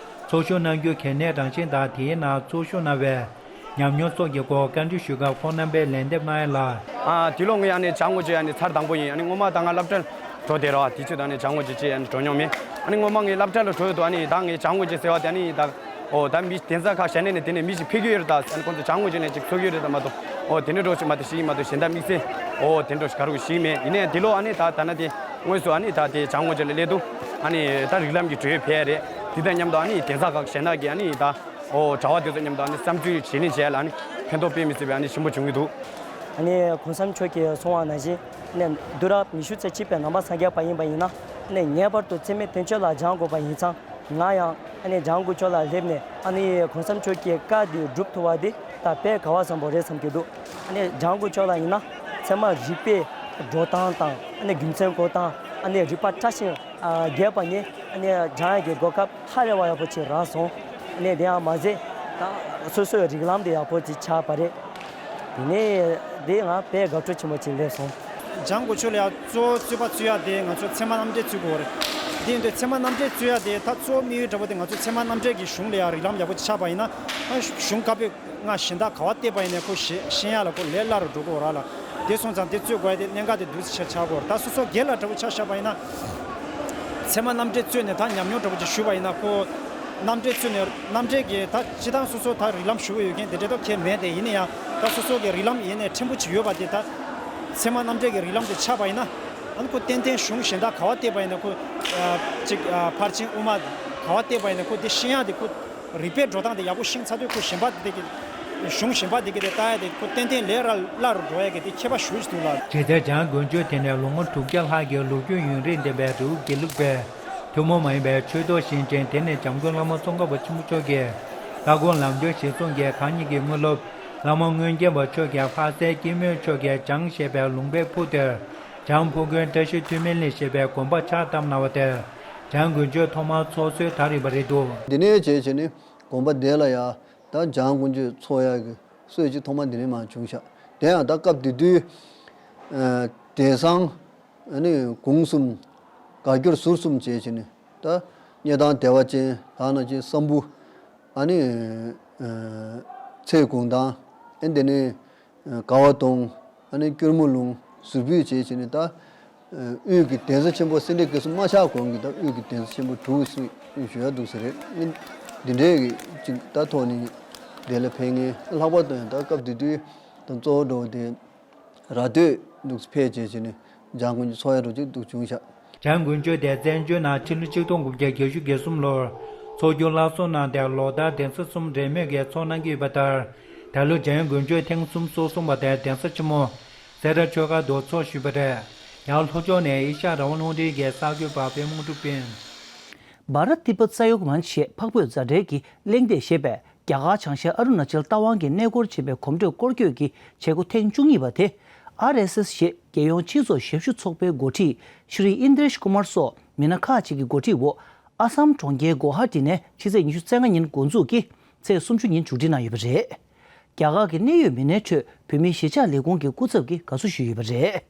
ཚོགས་ཞུགས་གནང་རྒྱུའི་གལ་གནད་རང་བཞིན་དང་། དེའི་ནང་ཚོགས་ཞུགས་གནང་བའི་ཉམས་མྱོང་སོགས་ཀྱི་སྐོར་བཀའ་འདྲི་ཞུས་སྐབས་ཁོང་རྣམ་པས་ལན་འདེབས་གནང་ཡ་ལ། ཨ་དེ་ལོ་ངས་ཨ་ནི་འཇང་དགུན་ཆོས་ཨ་ནི་ཚར་དང་པོ་ཡིན། ཨ་ནི་སྔོན་མ་ད་ང་སློབ་གྲྭ་འགྲོ་བསྡད་ར་བ། དེ་ཚོད་ད་ནི་འཇང་དགུན་ཆོས་ཅིག་ཨ་ནི་འགྲོ་མྱོང་མེད། ཨ་ནི་སྔོན་མ་ངའི་སློབ་གྲྭ་ལ་འགྲོ་ཡོད་དུས་ཨ་ནི་ད་ངའི་འཇང་དགུན་ཆོས་ཟེར་བ་དེ་ཨ་ནི་ད་ཨོ་ད་མི་གདན་ས་ཁག་གཞན་ནས་ནས་དེ་ནས་མི་ཞིག་ཕེབས་ཀྱི་ཡོད་རེད། ད་ཨ་ནི་ཁོང་ཚོ་འཇང་དགུན་ཆོས་ནས་ཅིག་ཚོགས་ཀྱི་ཡོད་རེད། ད་མ་གཏོགས་ཨོ་དེ་འདྲ་འགྲོ་ཞིག་མ་གཏོགས་ཞིག་མ་གཏོགས་གཞན་དག་དམིགས་བསལ་ཨོ་དེ་འདྲ་ཞིག་ག་རེ་ཞིག་མེད། ཡིན་ནའི་འདི་ལོ་ཨ་ནི་ད་ད་ན་དེ་དངོས་སུ་ཨ་ནི་ད་དེ་འཇང་དགུན་ཆོས་ལ་སླེབས་དུས་ཨ་ནི་ད་རིགས་ལམ་གྱི་གྲོས་ཕེབས་རེད། དེ་དང་མཉམ་དུ་ཨ་ནི་གདན་ས་ཁག་གཞན་དག་གི་ཨ་ནི་ད། ཨོ་གྲྭ་པ་དེ་ཚོ་མཉམ་དུ་ཨ་ནི་བསམ་ཚུལ་བརྗེ་ལེན་བྱས་ལ་ཨ་ནི་ཕན་ཐོགས་དཔེ་མི་སྲིད་པའི་ཨ་ནི་ཞིམ་པོ་བྱུང་གི་འདུག། ཨ་ནི་གོང་ས་མཆོག་གིས་གསུངས་པ་ནང་བཞིན་ཨ་ནི་བསྡུ་རབས་ཉི་ཤུ་རྩ་གཅིག་པའི་ནང་པ་སངས་རྒྱས་པ་ཡིན་པ་ཡིན་ན་ཨ་ནི་ངེས་པར་དུ་འཚེ་མེད་བསྟན་བཅོས་ལ་སྦྱང་དགོས་པ་ཡིན་ཙང་། ང་ཡང་ཨ་ནི་འཇང་དགུན་ཆོས་ལ་སླེབས་ནས་ཨ་ནི་གོང་ས་མཆོག་གི་བཀའ་འདི་སྒྲུབ་ཐུབ་པ་འདི་ད་དཔེ་དགའ་བ་བཟང་པོ་རེད་བསམ་གྱི་འདུག། ཨ་ནི་འཇང་དགུན་ཆོས་ལ་ཡིན་ན་ཚད་མ་རིག་པའི་འགྲོ་སྟངས་དང་ཨ་ནི་རྒྱུ་མཚན་གོ་སྟངས་ཨ་ནི་རིག་པ་ཕྲ་ཞིང་རྒྱས་པ་ནི་ཨ་ནི་སྦྱང་ཡག་གི་གོ་སྐབས་ཧ་རེ་བ་ཡག་པོ་ཅིག་རག་སོང་། ཨ་ནི་དེ་ཡང་མ་ཟད་ད་སོ་སོའི་རིགས་ལམ་དེ་ཡག་པོ་ཅིག་ཆགས་པ་རེད། དེ་ནས་དེ་ང་དཔེ་དགའ་སྤྲོ་ཆེན་པོ་ཅིག་སླེབས་སོང་། འཇང་དགུན་ཆོས་ལ་ཡང་གཙོ་བོ་རྩོད་པ་རྩོད་ཡག་དེ་ང་ཚོ་ཚད་མ་རྣམ་འགྲེལ་རྩོད་དགོས་རེད། དེ་ཡིན་དུས་ཚད་མ་རྣམ་འགྲེལ་རྩོད་ཡག་དེ་ད་གཙོ་བོ་དམིགས་ཡུལ་འདྲ་པོ་དེ་ང་ཚོ་ཚད་མ་རྣམ་འགྲེལ་གྱི་གཞུང་ལ་ཡང་རིགས་ལམ་ཡག་པོ་ཅིག་ཆགས་པ་ཡིན་ན་གཞུང་བཀའ་པོད་ལྔ་གཞན་དག་ག་པར་བལྟས་པ་ཡིན་ནའི་ཁོ་ཤེས་ཤེས་ཡག་ལ་ཁོ་ལས་སླ་རུ་འགྲོ་གི་ཡོད་རེད་ལ། དེ་སོང་ཙང་དེ་རྩོད་དགོས་ཡ་དེ་གནད་འགག་དེ་འདུག་སེ་ཆགས་ཆགས་གི་ཡོད་རེད། ད་སོ་སོ་སྒེར་ལ་འདྲ་པོ་ཆ་བཞག་པ་ཡིན་ན། ཚད་མ་རྣམ་འགྲེལ་རྩོད་ནས་ད་ཉམས་མྱོང་འདྲ་པོ་ཅིག་ཞུས་པ་ཡིན་ན་ཁོ། རྣམ་འགྲེལ་རྩོད་ནས་རྣམ་འགྲེལ་གྱི་ད་སྤྱིར་བཏང་སོ་སོ་ད་རིགས་ལམ་ཞུ་གི་ཡོད་མཁན་དེ་འདྲ་ད་ཁྱད་མེད་དེ། ཡིན་ན་ཡང་ད་སོ་སོ་གི་རིགས་ལམ་ཡིན་ནའི་ཕྲན་བུ་ཅིག་ཡོད་པ་དེ་ད། ཚད་མ་རྣམ་འགྲེལ་གྱི་རིགས་ལམ་དེ་ཆགས་པ་ཡིན་ན། ཨ་ནི་ཁོ་ཏན་ཏན་གཞུང་གཞན་དག་ག་པར་བལྟས་པ་ཡིན་ན་ཁོ། ཅིག་ཕར་ཕྱིན་དབུ་མ་ག་པར་བལྟས་པ་ཡིན་ན་ཁོ་དེ་ཤེས་ཡག་དེ་ཁོ། རིགས་པའི་འགྲོ་སྟངས་དེ་ཡག་པོ་ཤེས་ཚར་དུས་ཁོ་གཞན་པ་དེ་གི་གཞུང་གཞན་པ་དེ་གི་དེ་ལྟ་ཡ་དེ་ཁོ་ཏན་ཏན་ལས་ར་སླ་རུ་འགྲོ་ཡ་གི་དེ་ཁྱད་པར་ཞེ་པོ་ཅིག་འདུག་ལགས། ཇི་ལྟར་འཇང་དགུན་ཆོས་དེ་ནི་ལོ་ངོ་དྲུག་བརྒྱ་ལྷག་གི་ལོ་རྒྱུས་ཡུན་རིང་ལྡན་པའི་རི་བོ་དགེ་ལུགས་པའི་ཐུན་མོང་མ་ཡིན་པའི་ཆོས་ཐོག་ཞིང་ཆེན། དེ་ནི་འཇམ་མགོན་བླ་མ་ཙོང་ཁ་པ་ཆེན་པོ་མཆོག་གི་ལྟ་དགོངས་ལམ་སྟོན་གཞིར་བཟུང་གིས་ཁག་གཉིས་ཀྱི་དངོས་སློབ་ བླ་མ་སྔོན་སྐྱེས་པ་མཆོག་གིས་ལྷ་སའི་སྐྱེད་མོས་མཆོག་གིས་བྱང་ཞེས་པའི་ལུང་པའི་ཕུ་དེར་བྱང་ཕུ་དགོན་བཀྲ་ཤིས་མཐུ་མིན་གླིང་ཞེས་པའི་དགོན་པ་ཕྱག་བཏབ་གནང་བ་དེར་བྱང་དགོན་ཆོས་ཐོག་མར་ཚོགས་སྲོལ་དར་ཡོད་པ་རེད་འདུག། འདི་ནས་བྱས་བྱས་ནས་དགོན་པ་དེ་ལ་ཡང་ད་བྱང་དགོན་ཆོས་ཚོགས་ཡག་གི་སྲོལ་ཅིག་ཐོག་མ་འདི་ནས་མར་བྱུང་ཤག། དེ་ཡང་ད་སྐབས་དེ་དུས་ཨ་དེང་སང་ཨ་ནི་གུང་གསུམ་སྒ་སྐྱོར་ཟུར་གསུམ་བྱས་བྱས་ནས་ད་སྙེ་ཐང་བདེ་བ་ཅན་ད་ནང་བཞིན་སྲམ་བུ། ཨ་ནི་ཨ་ཚེ་གུང་ཐང་། ཨ་འདི་ནས་ཨ་དགའ་བ་གདོང་། ཨ་ནི་སྐྱོར་མོ་ལུང་ཟུར་ཕུད་བྱས་བྱས་ནས་ད་ཨ་དབུས་ཀྱི་གདན་ས་ཆེན་པོ་སེ་འབྲས་དགེ་གསུམ་མ་ཆགས་གོང་གི་ད་དབུས་ཀྱི་གདན་ས་ཆེན་པོ་དྲུག་ཟེར་ཞུ་ཡ་འདུག་ཟེར་རེད། ཨ་འདི་འདྲའི་གི་ཅིག་ད་ཐོག་ནས་དེ་ལ་ཕན་ངེས། ལྷག་པར་དུ་ཡང་ད་སྐབས་དེ་དུས་ད་གཙོ་བོ་འགྲོ་བ་དེ། ར་སྟོད་འདུག་ཕལ་ཆེར་བྱས་ནས་འཇང་དགོན་གྱི་ཚོགས་ཡ་འགྲོ་གཅིག་འདུག་བྱུང་ཤག། འཇང་དགོན་ཆོས་དེ་བཙན་བྱོལ་ནང་ཕྱི་ལོ་ཆིག་སྟོང་དགུ་བརྒྱ་བརྒྱད་ཅུ་གྱ་གསུམ་ལོར་ཚོགས་རྒྱུ་སླར་གསོ་གནང་སྟེ་ལོ་ལྟར་གདན་ས་གསུམ་རེས་མོས་ཀྱིས་ཚོགས་གནང་གི་ཡོད་པ་ལྟར། ད་ལོ་འཇང་དགོན་ཆོས་ཐེངས་གསུམ་སོ་གསུམ་པ་དེ་གདན་ས་ཆེན་མོ་སེ་ར་ཆོས་སྒར་དུ་ཚོགས་ཞུས་པ་རེད། ཡང་ལྷོ་ཕྱོགས་ནས་ཨེ་ཤ་ཡ་རང་དབང་རླུང་འཕྲིན་གྱི་གསར་འགོད་པ་པད་མ་དངོས་གྲུབ་དཔོན། བྷ་རཏ་ཏི་པ་ཙ་ཡོ་ག་མན་ཆི་ཞེས་འཕགས་བོད་མཛའ་འབྲེལ་གྱི་གླེང་སྟེགས་ཞེས་པས་རྒྱ་གར་བྱང་ཤར་ཨ་རུ་ན་ཅལ་རྟ་དབང་གི་གནས་སྐོར་བྱེད་པའི་གོམ་བགྲོད་སྐོར་སྐྱོད་ཀྱི་བྱེད་སྒོ་ཐེངས་བཅུ་གཉིས་པ་དེ། ཨར་ཨེས་ཨེས་ཞེས་རྒྱལ་ཡོངས་སྤྱི་ཚོགས་ཞབས་ཞུ་ཚོགས་པའི་འགོ་ཁྲིད་ཤྲི་ཨིན་དྲེཤ་ཀུ་མར་སོགས་མི་སྣ་ཁག་ཅིག་གི་འགོ་ཁྲིད་འོག་ཨ་སམ་གྲོང་ཁྱེར་གོ་ཧ་ཏི་ནས་ཕྱི་ཚེས་ཉི་ཤུ་རྩ་ལྔ་ཉིན་འགོ་འཛུགས་ཀྱིས་ཚེས་སུམ་ཅུ་ཉིན་མཇུག་སྒྲིལ་གནང་ཡོད་པ་རེད། རྒྱ་གར་གྱི་གནད་ཡོད་མི་སྣའི་ཁྲོད་བོད་མིའི་གཞིས་ཆགས་ལས་ཁུངས་ཀྱི་སྐུ་ཚབ་ཀྱིས་དགའ་བསུ་ཞུས་ཡོད་པ་རེད།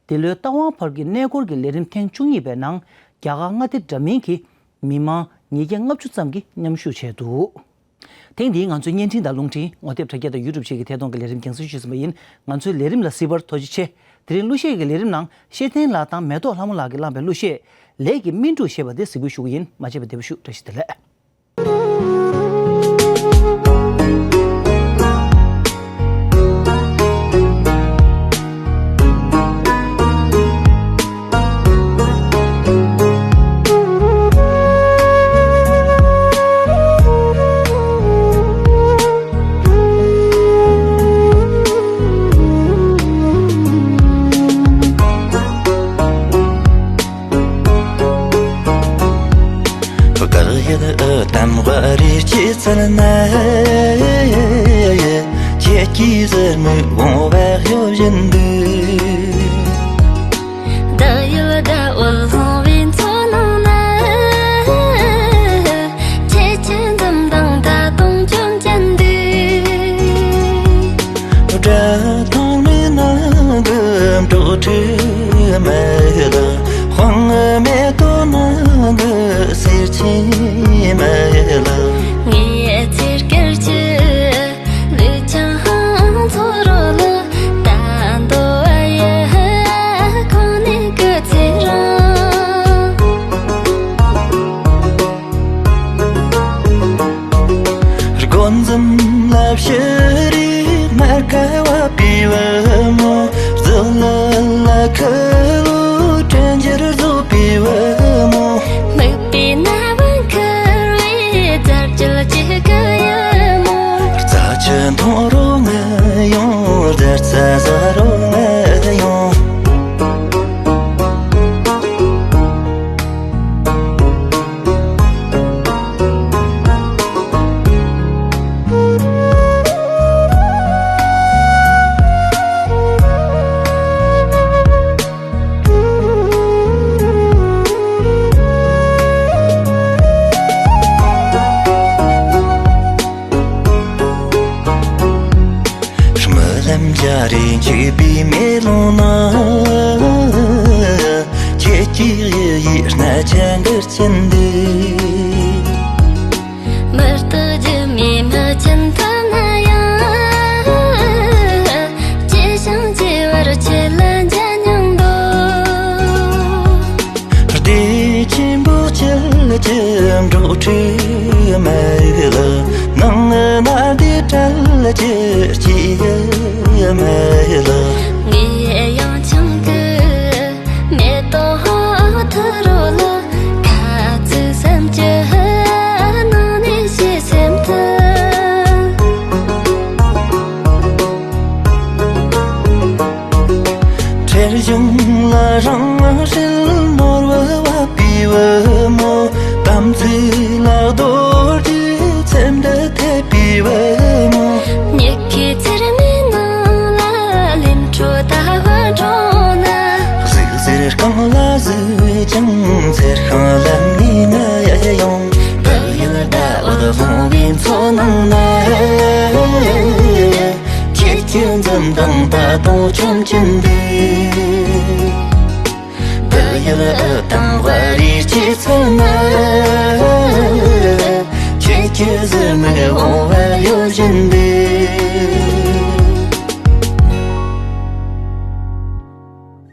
འདི་ལོའི་རྟ་དབང་བར་གྱི་གནས་སྐོར་གྱི་ལས་རིམ་ཐེངས་བཅུ་གཉིས་པའི་ནང་རྒྱ་གར་མངའ་སྡེ་འདྲ་མིན་གྱི་མི་མང་ཉིས་བརྒྱ་ལྔ་བཅུ་ཙམ་གྱིས་མཉམ་ཞུགས་བྱས་འདུག། ཐེངས་འདིའི་ང་ཚོའི་བརྙན་འཕྲིན་དང་རླུང་འཕྲིན་ངོ་དེབ་དྲ་རྒྱ་དང་ཡུ་ཊུབ་བཅས་ཀྱི་ཐད་གཏོང་གི་ལས་རིམ་རྒྱང་སྲིང་ཞུས་ཟིན་པ་ཡིན། ང་ཚོའི་ལས་རིམ་ལ་གཟིགས་པར་ཐུགས་རྗེ་ཆེ། དེ་རིང་གླུ་གཞས་ཀྱི་ལས་རིམ་ནང་ཤེས་ལྡན་ལགས་དང་མེ་ཏོག་ལྷ་མོ་ལགས་ཀྱིས་བླངས་པའི་གླུ་གཞས་ལས་ཀྱི་སྨིན་དྲུག་ཞེས་པ་དེ་གཟིགས་འབུལ་ཞུ་གི་ཡིན། མ་མཇལ་བ་བདེ་པོ་ཞུ། བཀྲ་ཤིས་བདེ་ལེགས། བདག་ཡིད་དམ་པ་རེ་ཅི་ཚར་ན། ཁྱེད་ཀྱི་ཟུར་མིག་འོང་བ་གཡོ་བཞིན་འདུག། བདག་ཡིད་ཟླ་འོད་ལྷུང་བའི་མཚོ་ནང་ན། ཁྱེད་ཀྱི་འཛུམ་མདངས་ད་དུང་བཅོམ་ཅན་འདུག། སྒྲ་དང་མི་སྣང་གི་འགྲོ་དྲི་མེད་ལ། དཔང་མེད་དོ་ནང་གི་སེར་ཆེན་མེད་ལ། ངའི་ཚེར་སྐར་གྱི་ལུས་ཀྱང་ཚོ་རོ་ལ། ད་འདོ་བ་ཡི་ཁོང་ནས་སྐུ་ཚེ་རིང་། དགོན་འཛིན་ལ་ཕྱི་རིག་མར་ཁ་བ་པི་བ་མོ། རྫི་ལི་ལ་ཁུ་ལུ་དྲན་འགྱུར་རྫོགས་པི་བ་མོ། སྨུག་པའི་ནམ་མཁར་བའི་རྫ་རྒྱུད་ཅིག་གི་ཡ་མོ། རྫ་ཆུ་འཐུང་རོགས་ང་ཡོང་། རྫ་རྩྭ་ཟ་རོགས་ང་ཡོང་། སྨོན་ལམ་རྒྱ་རེ་འཁྱུད་པའི་མེ་ལོང་ན། ཁྱེད་ཀྱི་ཡི་ཡི་སྣ་ཆ་འགུལ་གྱིན་འདུག། མུ་སྟེགས་སྒྱུ་མའི་མི་ཆེན་ཐ་ན་ཡང་། སྐྱེ་ཞིང་སྐྱེ་བར་ཁྱེད་ལ་མཇལ་མྱོང་འདུག། བདེ་ཆེན་པོ་ཁྱེད་ཀྱི་འགྲོ་ཁྲིད་མེད་ལ། ནང་ན་བདེ་བྲལ་གྱི་སྐྱིད་མེད་ལ། ངའི་ཡང་ཆུང་གི་མེ་ཏོག་ཐུ་རོ་ལ། ཁ་ཚིག་སེམས་ཀྱི་ནང་ནས་ཤེས་སེམས་ཐུ། ཁྲེལ་གཞུང་ལ་རང་ཧྲིལ་ནོར་བུ་བབས་པའི་བུ་མོ། དམ་ཚིག་ལ་རྡོ་རྗེ་ཚེམ་དུ་ཐེབས་པའི་བུ་མོ། མྱུ་གུའི་ཚེར་ རྐང་ལ་གཟིགས་ཀྱང་ཚེ་རྐང་ལམ་ནས་ནི་ཡལ་ཡོང་། བག་ཡོད་ཟླ་འོད་ལྷུང་བའི་མཚོ་ནང་ན། ཁྱེད་ཀྱི་འཛུམ་མདངས་ད་དུང་བཅོམ་གྱིན་འདུག་བག་ཡོད་འུ་དང་བ་རའི་སྐྱེད་ཚལ་ན། ཁྱེད་ཀྱི་གཟི་མིག་འོང་བ་ཡོད་བཞིན་འདུག